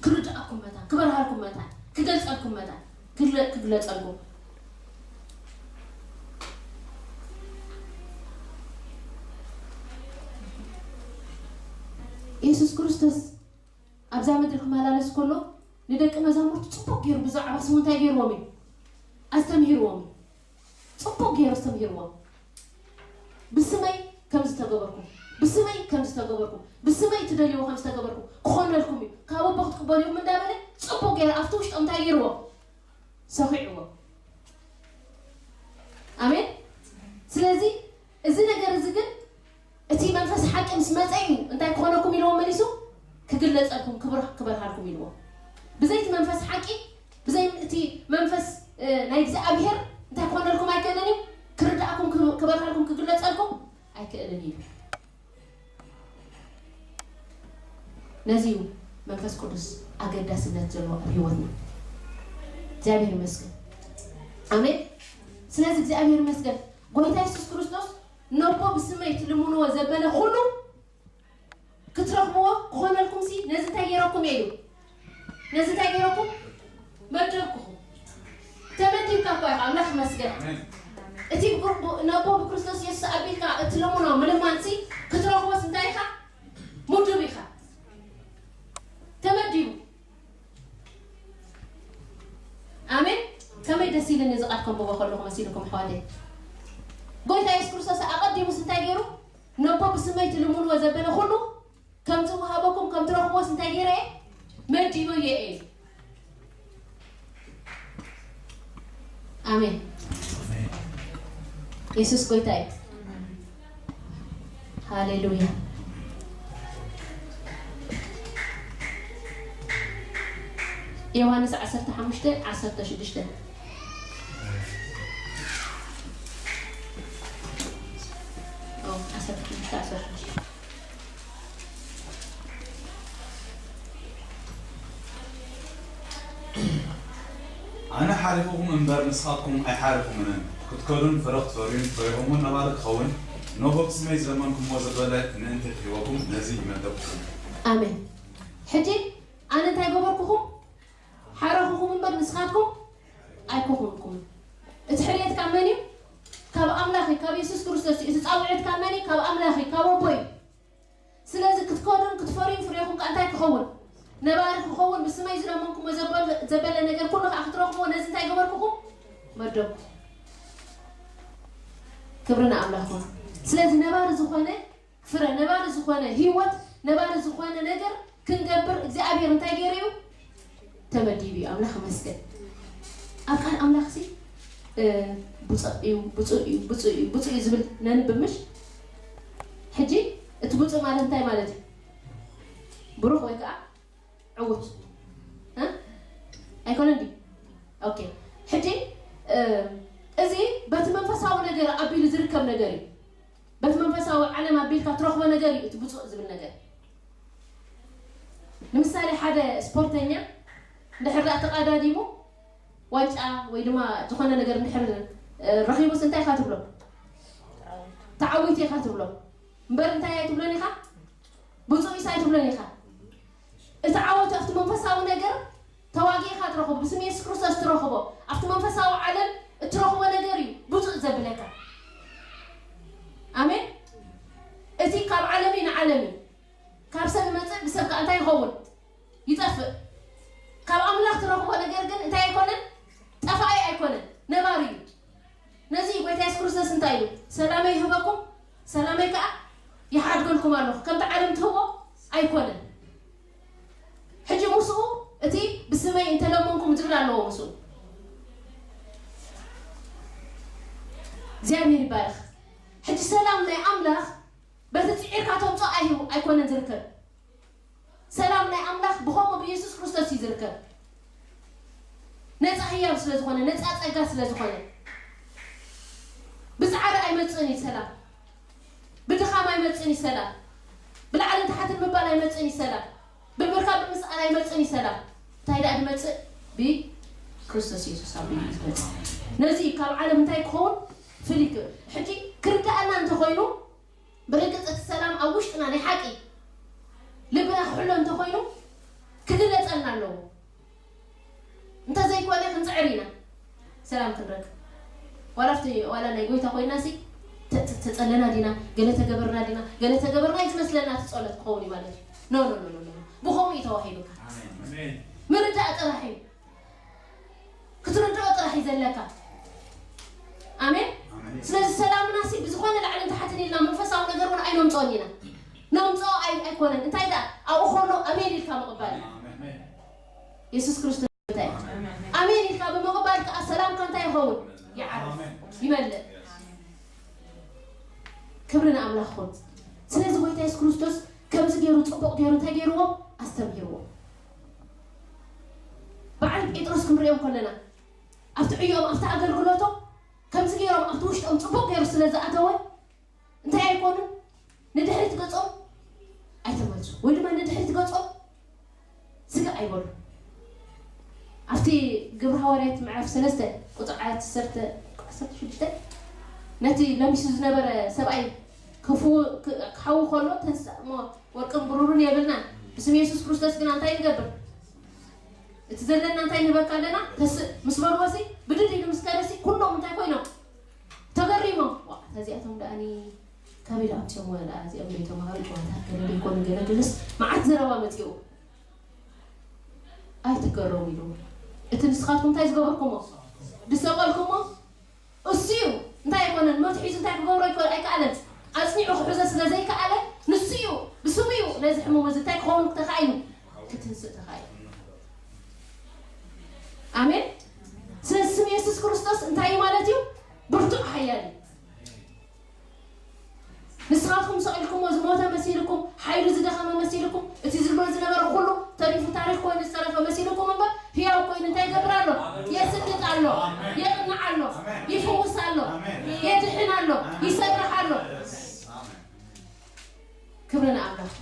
ክርድኣኩም መታን። ክበርሃልኩም መታን። ክገልጸልኩም መታን። ክግለ-፣ ክግለጸልኩም። የሱስ ክርስቶስ ኣብዛ ምድሪ ክመላለስ ከሎ ንደቂ መዛሙርቱ ጽቡቕ ገይሩ ብዛዕባ ስሙ እንታይ ገይርዎም እዩ? ኣስተምሂርዎም እዩ። ጽቡቕ ገይሩ ኣስተምሂርዎም። ብስመይ ከም ዝተገበርኩ፣ ብስመይ ከም ዝተገበርኩ፣ ብስመይ ትደልይዎ ከም ዝተገበርኩ ክኾነልኩም እዩ። ካብ ኣቦ ክትቅበልዎም እንዳበለ ጽቡቕ ገይሩ ኣብቲ ውሽጦም እንታይ ገይርዎ? ሰኺዕዎ። ኣሜን። ክበርሃልኩም ኢልዎ። ብዘይ እቲ መንፈስ ሓቂ፣ ብዘይ እቲ መንፈስ ናይ እግዚኣብሔር እንታይ ክኾነልኩም ኣይክእልን እዩ። ክርዳእኩም፣ ክበርሃልኩም፣ ክግለጸልኩም ኣይክእልን እዩ። ነዚ እዩ መንፈስ ቅዱስ ኣገዳስነት ዘለዎ ኣብ ህይወትና። እግዚኣብሔር ይመስገን። ኣሜን። ስለዚ እግዚኣብሔር ይመስገን። ጎይታ የሱስ ክርስቶስ፣ ነቦ ብስመይ ትልምንዎ ዘበለ ኩሉ ክትረኽብዎ ክኾነልኩም ሲ ነዚ እንታይ ገይረኩም እየ ኢሉ። ነዚ እንታይ ገይረኩም? መደብኩኹም። ተመዲብካ እኳ ኢኻ፣ ኣምላኽ ይመስገን። እቲ ነቦ ብክርስቶስ የሱስ ኣቢልካ እትለምኖ ምልማን ሲ ክትረኽቦስ እንታይ ኢኻ? ምዱብ ኢኻ። ተመዲቡ። ኣሜን። ከመይ ደስ ኢልኒ እዚ ቃል ከንብቦ ከለኹ መሲልኩም ኣሕዋተይ። ጎይታ የሱስ ክርስቶስ ኣቐዲሙስ እንታይ ገይሩ? ነቦ ብስመይ ትልምንዎ ዘበለ ኩሉ ከም ዝወሃበኩም ከም ትረኽብዎስ እንታይ ገይረ እየ? መዲበዮ እየ። ኣሜን። የሱስ ጎይታ እዩ። ሃሌሉያ። ዮሃንስ ዓሰርተ ሓሙሽተ ዓሰርተ ሽዱሽተ። ኦ፣ ዓሰርተ ሓሙሽተ ዓሰርተ ሽዱሽተ። ኣነ ሓሪኹኹም እምበር ንስኻትኩም ኣይሓረኹምንን። ክትከዱን ፍረ ክትፈርዩን ፍሬኹም እውን ነባሪ ክኸውን ነቦ ብስመይ ዝለመንኩምዎ ዘበለ ምእንቲ ክህበኩም ነዚ መደብኩኹም። ኣሜን። ሕጂ ኣነ እንታይ ገበርኩኹም? ሓረኹኹም እምበር ንስኻትኩም ኣይኮኹምኩምን። እቲ ሕርየት ካብ መን እዩ? ካብ ኣምላኽ እዩ፣ ካብ የሱስ ክርስቶስ እዩ። እቲ ጻውዒት ካብ መን እዩ? ካብ ኣምላኽ እዩ፣ ካብ ኣቦ እዩ። ስለዚ ክትከዱን ክትፈርዩን ፍሬኹም ከኣ እንታይ ክኸውን? ነባሪ ክኸውን፣ ብስመይ ዝለመንኩሞ ዘበል-፣ ዘበለ ነገር ኩሉ ከኣ ክትረኽብዎ ነዚ እንታይ ገበርኩኹም? መደብኩ። ክብሪ ንኣምላኽ ይኹን። ስለዚ ነባሪ ዝኾነ ፍረ፣ ነባሪ ዝኾነ ህይወት፣ ነባሪ ዝኾነ ነገር ክንገብር እግዚኣብሔር እንታይ ገይሩ እዩ? ተመዲቡ እዩ። ኣምላኽ ይመስገን። ኣብ ቃል ኣምላኽ ሲ፣ እ፣ ብፁዕ እዩ፣ ብፁዕ እዩ፣ ብፁዕ እዩ፣ ብፁዕ እዩ ዝብል ነንብብ ምሽ? ሕጂ እቲ ብፁዕ ማለት እንታይ ማለት እዩ? ብሩኽ ወይ ከዓ ዕዉት? እ? ኣይኮነን ድዩ? ኦኬ። ሕጂ፣ እ፣ እዚ በቲ መንፈሳዊ ነገር ኣቢሉ ዝርከብ ነገር እዩ። በቲ መንፈሳዊ ዓለም ኣቢልካ ትረኽቦ ነገር እዩ እቲ ብፁዕ ዝብል ነገር። ንምሳሌ፣ ሓደ ስፖርተኛ እንድሕር ደኣ ተቐዳዲሙ ዋንጫ ወይ ድማ ዝኾነ ነገር እንድሕር፣ እ፣ ረኺቡስ እንታይ ኢኻ ትብሎ? ተዓዊቱ ኢኻ ትብሎ። እምበር እንታይ ኣይትብሎን ኢኻ? ብፁዕ ኢሳ ኣይትብሎን ኢኻ። እቲ ዓወት ኣብቲ መንፈሳዊ ነገር ተዋጊእካ ትረኽቦ፣ ብስም የሱስ ክርስቶስ ትረኽቦ፣ ኣብቲ መንፈሳዊ ዓለም እትረኽቦ ነገር እዩ ብፁዕ ዘብለካ። ኣሜን። እቲ ካብ ዓለም እዩ ንዓለም እዩ። ካብ ሰብ ይመጽእ፣ ብሰብ ከኣ እንታይ ይኸውን? ይጠፍእ። ካብ ኣምላኽ ትረኽቦ ነገር ግን እንታይ ኣይኮነን? ጠፋኢ ኣይኮነን፣ ነባሪ እዩ። ነዚ እዩ ጎይታ የሱስ ክርስቶስ እንታይ ኢሉ? ሰላመይ ይህበኩም፣ ሰላመይ ከኣ ይሓድገልኩም ኣለኹ። ከምቲ ዓለም ትህቦ ኣይኮነን። ሕጂ ምስኡ እቲ ብስመይ እንተለመንኩም ዝብል ኣለዎ ምስኡ። እግዚኣብሔር ይባረኽ። ሕጂ ሰላም ናይ ኣምላኽ በቲ ጽዒርካ ተምጽኦ ኣይህቡ-፣ ኣይኮነን ዝርከብ። ሰላም ናይ ኣምላኽ ብኸምኡ ብየሱስ ክርስቶስ እዩ ዝርከብ። ነጻ ህያብ ስለ ዝኾነ፣ ነጻ ጸጋ ስለ ዝኾነ፣ ብጻዕሪ ኣይመጽእን እዩ ሰላም። ብድኻም ኣይመጽእን እዩ ሰላም። ብላዕልን ታሕትን ምባል ኣይመጽእን እዩ ሰላም። ብምርካብ ብምስኣን ኣይመጽእን እዩ ሰላም። እንታይ ደኣ ዝመጽእ? ብክርስቶስ የሱስ ኣቢሉ እዩ ዝመጽእ። ነዚ እዩ ካብ ዓለም እንታይ ክኸውን? ፍልይ ክብል። ሕጂ ክርዳእና እንተኾይኑ፣ ብርግጽ እቲ ሰላም ኣብ ውሽጥና ናይ ሓቂ ልብና ክሕሎ እንተኾይኑ፣ ክግለጸልና ኣለዎ። እንተዘይኮነ ክንጽዕር ኢና ሰላም ክንረክብ። ዋላ ኣብቲ፣ ዋላ ናይ ጎይታ ኮይና ሲ፣ ተ-፣ ተ-፣ ተጸለና ዲና፣ ገለ ተገበርና ዲና፣ ገለ ተገበርና እዩ ዝመስለና እቲ ጸሎት ክኸውን እዩ ማለት እዩ። ኖ፣ ኖ፣ ኖ፣ ኖ፣ ኖ። ብኸምኡ እዩ ተዋሂቡካ። ኣሜን። ምርዳእ ጥራሕ እዩ። ክትርድኦ ጥራሕ እዩ ዘለካ። ኣሜን። ኣሜን። ስለዚ ሰላምና ሲ ብዝኾነ ላዕልን ታሕትን ኢልና መንፈሳዊ ነገር እውን ኣይነምጽኦን ኢና። ነምጽኦ ኣይ-፣ ኣይኮነን። እንታይ ደኣ ኣብኡ ከሎ ኣሜን ኢልካ ምቕባል እዩ። ኣሜን። የሱስ ክርስቶስ እንታይ? ኣሜን። ኣሜን ኢልካ ብምቕባል ከኣ ሰላምካ እንታይ ይኸውን? ይዓርፍ። ኣሜን። ይመልእ። የስ። ክብሪ ንኣምላኽ ይኹን። ስለዚ ጎይታ የሱስ ክርስቶስ ከምዚ ገይሩ ጽቡቕ ገይሩ እንታይ ገይርዎ? ኣስተምሂርዎ። በዓል ጴጥሮስ ክንሪኦም ከለና ኣብቲ ዕዮኦም ኣብቲ ኣገልግሎቶም ከምዚ ገይሮም ኣብቲ ውሽጦም ጽቡቕ ገይሩ ስለ ዝኣተወ እንታይ ኣይኮኑን፣ ንድሕሪት ገጾም ኣይተመልሱ ወይ ድማ ንድሕሪት ገጾም ስግእ ኣይበሉ። ኣብቲ ግብሪ ሃዋርያት ምዕራፍ ሰለስተ ቁፅሪ ዓሰርተ ዓሰርተ ሽዱሽተ ነቲ ለሚሱ ዝነበረ ሰብኣይ ክፉ ክሓዊ ከሎ ተንስእ እሞ ወርቅን ብሩርን የብልናን፣ ብስም የሱስ ክርስቶስ ግና እንታይ ንገብር? እቲ ዘለና እንታይ ንህበካ ኣለና? ተስእ ምስ በልዎሲ ብድድ ኢሉ ምስ ከደሲ ኩሎም እንታይ ኮይኖም? ተገሪሞም። ዋ እዚኣቶም ደኣኒ ካበይ ደኣ ኣምፅኦምዎ ደኣ እዚኦም ዘይተማሃሩ ጨዋታት ገለ ዘይኮኑ ገለ ድልስ መዓት ዘረባ መፂኡ። ኣይትገረሙ ኢሉ እቲ ንስኻትኩም እንታይ ዝገበርኩሞ ድሰቀልኩሞ እሱ እዩ። እንታይ ኣይኮነን መትሒዙ እንታይ ክገብሮ ኣይኮ- ኣይከኣለን። ኣፅኒዑ ክሕዞ ስለ ዘይከኣለ ንሱ እዩ ብስሙ እዩ ነዚ ሕሙም እዚ እንታይ ክኸውን ተኻኢሉ ክትንስእ ተኻኢሉ። ኣሜን። ስለዚ ስም የሱስ ክርስቶስ እንታይ እዩ ማለት እዩ? ብርቱዕ ሓያል እዩ። ንስኻትኩም ሰቒልኩሞ ዝሞተ መሲልኩም፣ ሓይሉ ዝደኸመ መሲልኩም፣ እቲ ዝብሎ ዝነበረ ኩሉ ተሪፉ ታሪኽ ኮይኑ ዝተረፈ መሲልኩም እምበር ህያው ኮይኑ እንታይ ይገብር ኣሎ? የስልጥ ኣሎ፣ የቕንዕ ኣሎ፣ ይፍውስ ኣሎ፣ የድሕን ኣሎ፣ ይሰርሕ ኣሎ። ክብሪ ንኣምላኽ።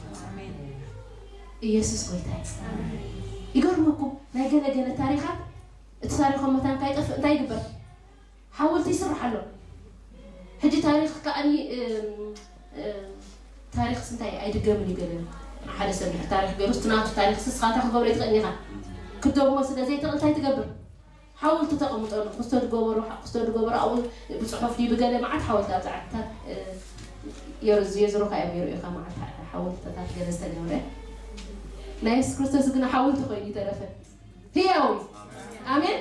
ኢየሱስ ጎይታ እዩ። ይገርመኩም ናይ ገለ ገለ ታሪኻት እቲ ታሪኾም መታን ካይጠፍእ እንታይ ይግበር? ሓወልቲ ይስራሕ ኣሎ። ሕጂ ታሪኽ ከኣኒ እም፣ እም፣ ታሪኽስ እንታይ ኣይድገምን እዩ ገለ ሓደ ሰብ ድሕር ታሪኽ ገይሩስ እቲ ናቱ ታሪኽስ ንስኻ እንታይ ክትገብሮ ኣይትኽእልን ኢኻ። ክትደግሞ ስለ ዘይትኽእል እንታይ ትገብር? ሓወልቲ ተቐምጠሉ ክስቶ ድገበሩ ክስቶ ድገበሩ ኣብኡ ብፅሑፍ ድዩ ብገለ መዓት ሓወልቲ ኣብዛ ዓድታት የዝሩኻ እዮም ይርእዩኻ መዓት ሓወልትታት ገለ ዝተገብረ ናይ የሱስ ክርስቶስ ግና ሓወልቲ ኮይኑ ይተረፈ ህያው እዩ። ኣሜን።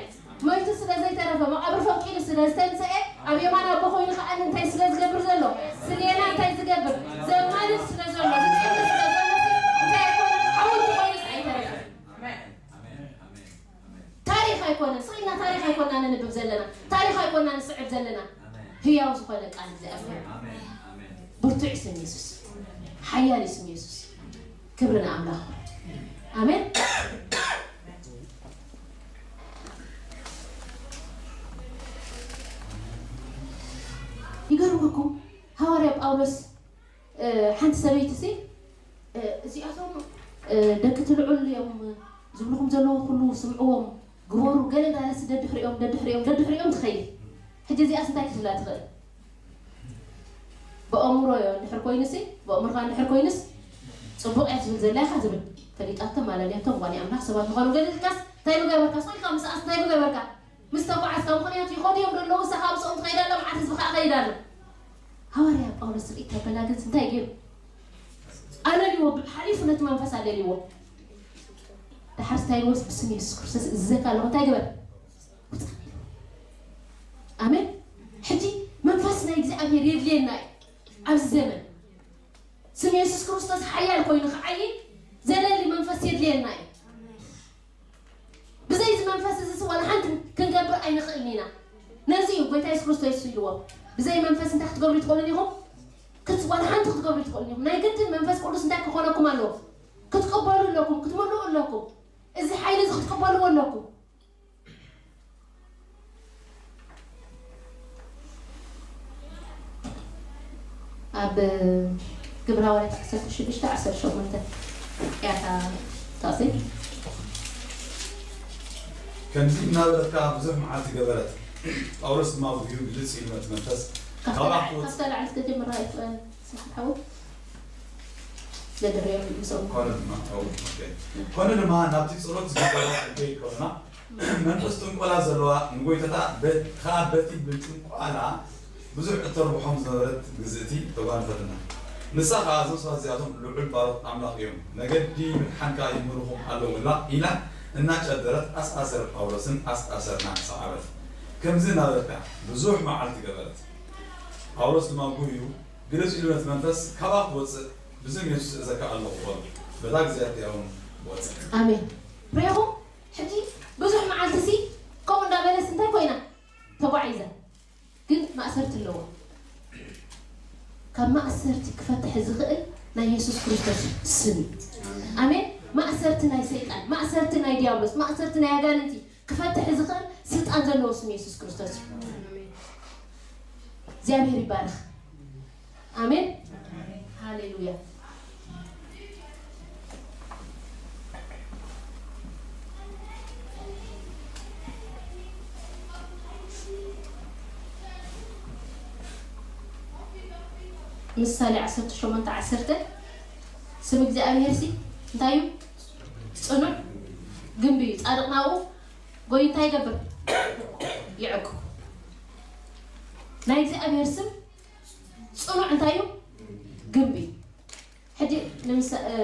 መይቱ ስለ ዘይተረፈ መቓብር ፈቂዱ ስለ ዝተንስኤ ኣብ የማን ኣቦ ኮይኑ ከዓ እንታይ ስለ ዝገብር ዘሎ ስሌና እንታይ ዝገብር ዘማልድ ስለ ዘሎ ዝፅሊ ስለ ዘሎ እንታይ ኣይኮነ ሓወልቲ ኮይኑ ኣይተረፈ። ታሪኽ ኣይኮነን ስቕ ኢልና ታሪኽ ኣይኮና ነንብብ ዘለና ታሪኽ ኣይኮና ንስዕብ ዘለና ህያው ዝኾነ ቃል እግዚኣብሔር። ብርቱዕ ስም የሱስ ሓያል ስም የሱስ። ክብሪ ንኣምላኽ። ኣሜን። ይገርመኩም ሃዋርያ ጳውሎስ ሓንቲ ሰበይቲ ሲ እዚኣቶም ደቂ ትልዑል እዮም ዝብልኹም ዘለዉ ኩሉ ስምዕዎም ግበሩ ገለ እንዳለሲ ደድሕሪኦም ደድሕሪኦም ደድሕሪኦም ትኸይድ። ሕጂ እዚኣስ እንታይ ክትብላ ትኽእል? ብኣእምሮ እንድሕር ኮይኑሲ ብኣእምሮኻ እንድሕር ኮይኑስ ፅቡቕ እያ ትብል ዘላ ኢኻ ዝብል ፈሊጣቶም ኣለልያቶም ጓኒ ኣምላኽ ሰባት ምዃኑ ገሊልካስ እንታይ ምገበርካ? ስቕ ኢልካ ምስኣስ እንታይ ምገበርካ? ምስ ተጓዓዝካ ምኽንያቱ ይኸዱ እዮም ደለዉ እሳ ካብ ምስኦም ትኸይድ ኣላ መዓት ህዝቢ ከዓ ኸይድ ኣሎ። ሃዋርያ ጳውሎስ ርኢ ተበላ ግን እንታይ ገይሩ? ኣለልዎ ሓሊፉ ነቲ መንፈስ ኣለልዎ። ድሓር እንታይ ኢልዎስ ብስም የሱስ ክርስቶስ እዝዘካ ኣለኹ እንታይ ግበር? ውፃእ ኢሉ። ኣሜን። ሕጂ መንፈስ ናይ እግዚኣብሔር የድልየና እዩ ኣብዚ ዘመን ስም የሱስ ክርስቶስ ሓያል ኮይኑ ክዓይ ዘለሊ መንፈስ የድልየና እዩ። ብዘይ እዚ መንፈስ እዚ ዋላ ሓንቲ ክንገብር ኣይንኽእልን ኢና። ነዚ እዩ ጎይታ የሱስ ክርስቶስ ኢልዎ ብዘይ መንፈስ እንታይ ክትገብሩ ትኽእሉን ኢኹም? ክት ዋላ ሓንቲ ክትገብሩ ትኽእሉን ኢኹም። ናይ ግድን መንፈስ ቅዱስ እንታይ ክኾነኩም ኣለዎ? ክትቅበሉ ኣለኩም፣ ክትምልኡ ኣለኩም። እዚ ሓይሊ እዚ ክትቅበልዎ ኣለኩም። ኣብ ግብረ ሃዋርያት ዓሰርተ ሽዱሽተ ዓሰርተ ሸሞንተ ያታ ታሴ ከምዚ እናበለት ከዓ ብዙሕ መዓልቲ ገበረት። ጳውሎስ ድማ ብግዩ ግልጽ ኢሉ ነቲ መንፈስ ካብታ ላዕሊ ዝተጀመረ ኣይትስሓሓቡ ዘድርዮም ምስኦም ኮነ ድማ ናብቲ ጸሎት ዝግበረ ከይከውና መንፈስ ጥንቆላ ዘለዋ ንጎይተታ ከኣ በቲ ብጥንቋላ ብዙሕ እተርብሖም ዝነበረት ግዝእቲ ተጓንፈትና። ንሳ ከኣ እዞም ሰባት እዚኣቶም ልዑል ባሮት ኣምላኽ እዮም፣ መገዲ ምድሓንካ ይምህርኹም ኣለዉ እላ ኢላ እናጨደረት ኣስኣሰር ጳውሎስን ኣስኣሰርና ሰዓበት። ከምዚ እናበልካ ብዙሕ መዓልቲ ገበረት። ጳውሎስ ድማ ጉዩ ግልጽ ኢሉ ነቲ መንፈስ ካባኻ ክወጽእ ብስም የሱስ እእዘካ ኣለኹ በሎ። በታ ግዜ እቲኣ እውን ወጸ። ኣሜን። ርኢኹም ሕጂ ብዙሕ መዓልቲ ሲ ከምኡ እንዳበለስ እንታይ ኮይና ተጓዒዛ ግን ማእሰርቲ ኣለዎ። ካብ ማእሰርቲ ክፈትሕ ዝኽእል ናይ የሱስ ክርስቶስ ስም እዩ። ኣሜን። ማእሰርቲ ናይ ሰይጣን፣ ማእሰርቲ ናይ ዲያብሎስ፣ ማእሰርቲ ናይ ኣጋንንቲ ክፈትሕ ዝኽእል ስልጣን ዘለዎ ስም የሱስ ክርስቶስ እዩ። እግዚኣብሔር ይባረኽ። ኣሜን። ሃሌሉያ። ምሳሌ ዓሰርተ ሸሞንተ ዓሰርተ፣ ስም እግዚኣብሔር ሲ እንታይ እዩ? ጽኑዕ ግንቢ እዩ። ጻድቕ ናብኡ ጎይ እንታይ ይገብር? ይዕቁ። ናይ እግዚኣብሔር ስም ጽኑዕ እንታይ እዩ? ግንቢ። ሕጂ ንምሳ-፣ እ፣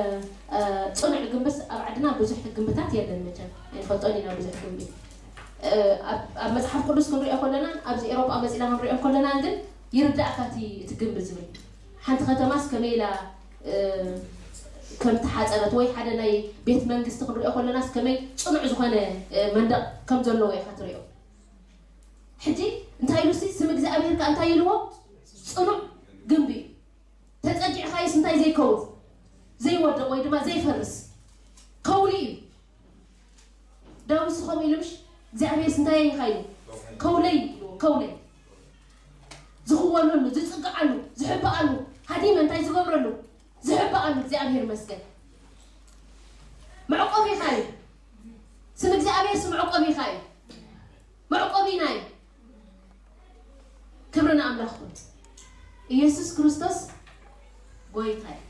እ፣ ጽኑዕ ግንብስ ኣብ ዓድና ብዙሕ ግንብታት የለን መቸም። ኣይንፈልጦን ኢና ብዙሕ ግንቢ። እ፣ ኣብ፣ ኣብ መጽሓፍ ቅዱስ ክንሪኦ ከለና፣ ኣብዚ ኤሮጳ መጺና ክንሪኦ ከለና ግን ይርዳእካ እቲ፣ እቲ ግንቢ ዝብል። ሓንቲ ከተማስ ከመይ ኢላ፣ እ፣ ከም ተሓጸረት ወይ ሓደ ናይ ቤት መንግስቲ ክንሪኦ ከለናስ ከመይ ጽኑዕ ዝኾነ፣ እ፣ መንደቕ ከም ዘለዎ ኢኻ ትሪኦ። ሕጂ እንታይ ኢሉ ሲ ስም እግዚኣብሔር ከኣ እንታይ ኢልዎ? ጽኑዕ ግንቢ እዩ። ተጸጊዕካዮስ እንታይ ዘይከውን? ዘይወድቕ ወይ ድማ ዘይፈርስ ከውሊ እዩ። ዳዊት ከምኡ ኢሉ ምሽ እግዚኣብሔርስ እንታይ ኢኻ ኢሉ? ከውለይ ኢልዎ፣ ከውለይ። ዝኽወለሉ፣ ዝጽግዓሉ፣ ዝሕብኣሉ፣ ሃዲመ እንታይ ዝገብረሉ? ዝሕብኣሉ እግዚኣብሔር ይመስገን። መዕቆቢኻ እዩ። ስም እግዚኣብሔር ስም መዕቆቢኻ እዩ። መዕቆቢና እዩ። ክብሪ ንኣምላኽ ይኹን። ኢየሱስ ክርስቶስ ጎይታ እዩ።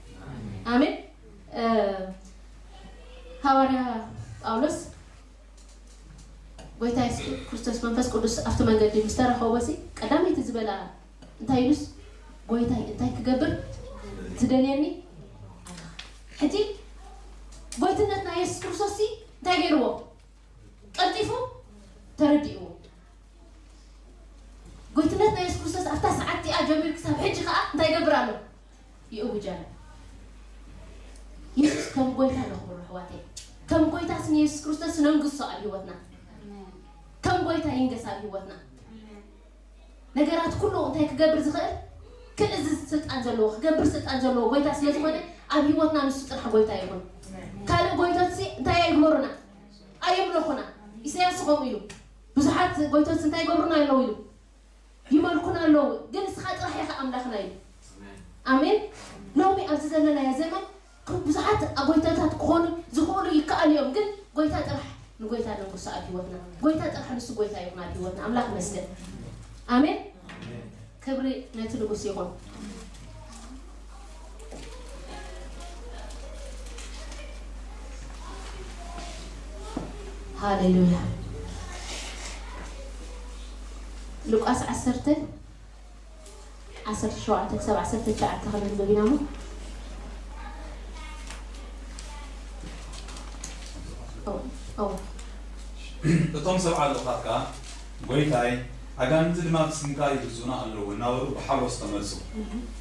ኣሜን። እ፣ ሃዋርያ ጳውሎስ ጎይታ የሱስ ክርስቶስ መንፈስ ቅዱስ ኣብቲ መንገዲ ምስ ተረኸቦ ሲ ቀዳመይቲ ዝበላ እንታይ ኢሉስ? ጎይታይ እንታይ ክገብር ትደልየኒ ኣለኻ? ሕጂ ጎይትነት ናይ የሱስ ክርስቶስ ሲ እንታይ ገይርዎ? ቀልጢፉ ተረዲእዎ። ጎይትነት ናይ የሱስ ክርስቶስ ኣብታ ሰዓት እቲኣ ጀሚሩ ክሳብ ሕጂ ከኣ እንታይ ይገብር ኣሎ? ይእውጅ ኣሎ። የሱስ ከም ጎይታ ነኽብሮ ኣሕዋተይ። ከም ጎይታ ስም የሱስ ክርስቶስ ነንግሶ ኣብ ህይወትና። ከም ጎይታ ይንገስ ኣብ ህይወትና። ነገራት ኩሉ እንታይ ክገብር ዝኽእል? ክእዝዝ ስልጣን ዘለዎ፣ ክገብር ስልጣን ዘለዎ ጎይታ ስለ ዝኾነ ኣብ ህይወትና ንሱ ጥራሕ ጎይታ ይኹን። ካልእ ጎይቶት ሲ እንታይ ኣይግበሩና? ኣየምለኹና። ኢሳያስ ከምኡ ኢሉ። ብዙሓት ጎይቶት እንታይ ይገብሩና ኣለዉ ኢሉ? ይመልኩና ኣለዉ። ግን ንስኻ ጥራሕ ኢኻ ኣምላኽና ኢሉ። ኣሜን። ሎሚ ኣብዚ ዘለናዮ ዘመን ብዙሓት ጎይታታት ክኾኑ ዝኽእሉ ይከኣሉ እዮም። ግን ጎይታ ጥራሕ ንጎይታ ነንግሶ ኣብ ህይወትና። ጎይታ ጥራሕ ንሱ ጎይታ ይኹን ኣብ ህይወትና። ኣምላኽ ይመስገን። ኣሜን። ክብሪ ነቲ ንጉስ ይኹን። ሃሌሉያ። ሉቃስ ዓሰርተ፣ ዓሰርተ ሸውዓተ ክሳብ ዓሰርተ ትሽዓተ ከነንብብ ኢና እሞ። ኦ፣ ኦ። እቶም ሰብዓ ልኡኻት ከኣ፣ ጐይታይ፣ ኣጋንንቲ ድማ ብስምካ ይግዝኡና ኣለዉ፣ እናበሉ ብሓጐስ ተመልሱ፣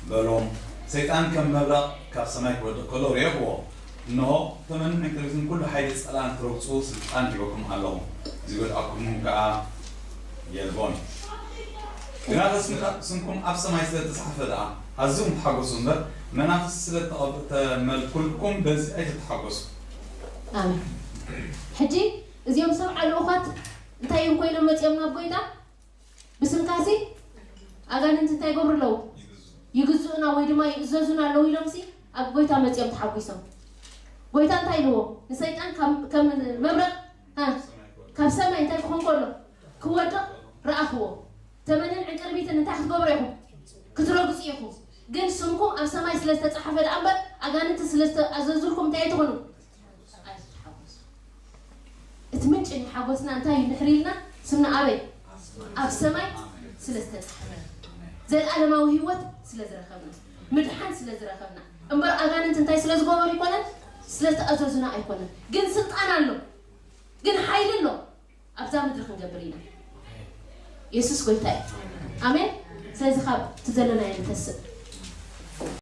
በሎም። ሰይጣን ከም መብረቕ ካብ ሰማይ ክወድቕ ከሎ ርኤኽዎ። እንሆ፣ ተመንን ዕንቅርቢትን ኩሉ ሓይሊ ጸላእን ክትረግጹ ስልጣን ሂበኩም ኣለኹ፣ ዚጎድኣኩም ከኣ የልቦን። ግናኸ ስምካ-፣ ስምኩም ኣብ ሰማይ ስለ እተጻሕፈ ደኣ ኣዝኹም ተሓጐሱ እምበር፣ መናፍስቲ ስለ እተቐብ-፣ እተመልኩልኩም በዚ ኣይትተሓጐሱ። ኣሜን። ሕጂ እዚኦም ሰብዓ ልኡኻት እንታይ እዮም ኮይኖም መጺኦም ናብ ጐይታ? ብስምካሲ ኣጋንንቲ እንታይ ይገብሩ ኣለዉ? ይግዝኡና ወይ ድማ ይእዘዙና ኣለዉ ኢሎምሲ ኣብ ጐይታ መጺኦም ተሓጒሶም። ጐይታ እንታይ ኢልዎ? ንሰይጣን ካብ፣ ከም መብረቕ፣ እ፣ ካብ ሰማይ እንታይ ክኾን ከሎ? ክወድቕ ረኣኽዎ። ተመንን ዕንቅርቢትን እንታይ ክትገብሩ ኢኹም? ክትረግጹ ኢኹም። ግን ስምኩም ኣብ ሰማይ ስለ ዝተጻሕፈ ደኣ እምበር ኣጋንንቲ ስለ ዝተኣዘዙልኩም እንታይ ኣይትኹኑ? ኣይትሓጎሱ። እቲ ምንጪ ናይ ሓጎስና እንታይ እዩ እንድሕር ኢልና፣ ስምና ኣበይ? ኣብ ሰማይ ስለ ዝተጻሕፈ። ዘለኣለማዊ ህይወት ስለ ዝረኸብና፣ ምድሓን ስለ ዝረኸብና። እምበር ኣጋንንቲ እንታይ ስለ ዝገበሩ ኣይኮነን? ስለ ዝተኣዘዙና ኣይኮነን። ግን ስልጣን ኣሎ። ግን ሓይሊ ኣሎ። ኣብዛ ምድሪ ክንገብር ኢና። የሱስ ጎይታ እዩ። ኣሜን። ስለዚ ካብ እቲ ዘለናዮ ንተስእ።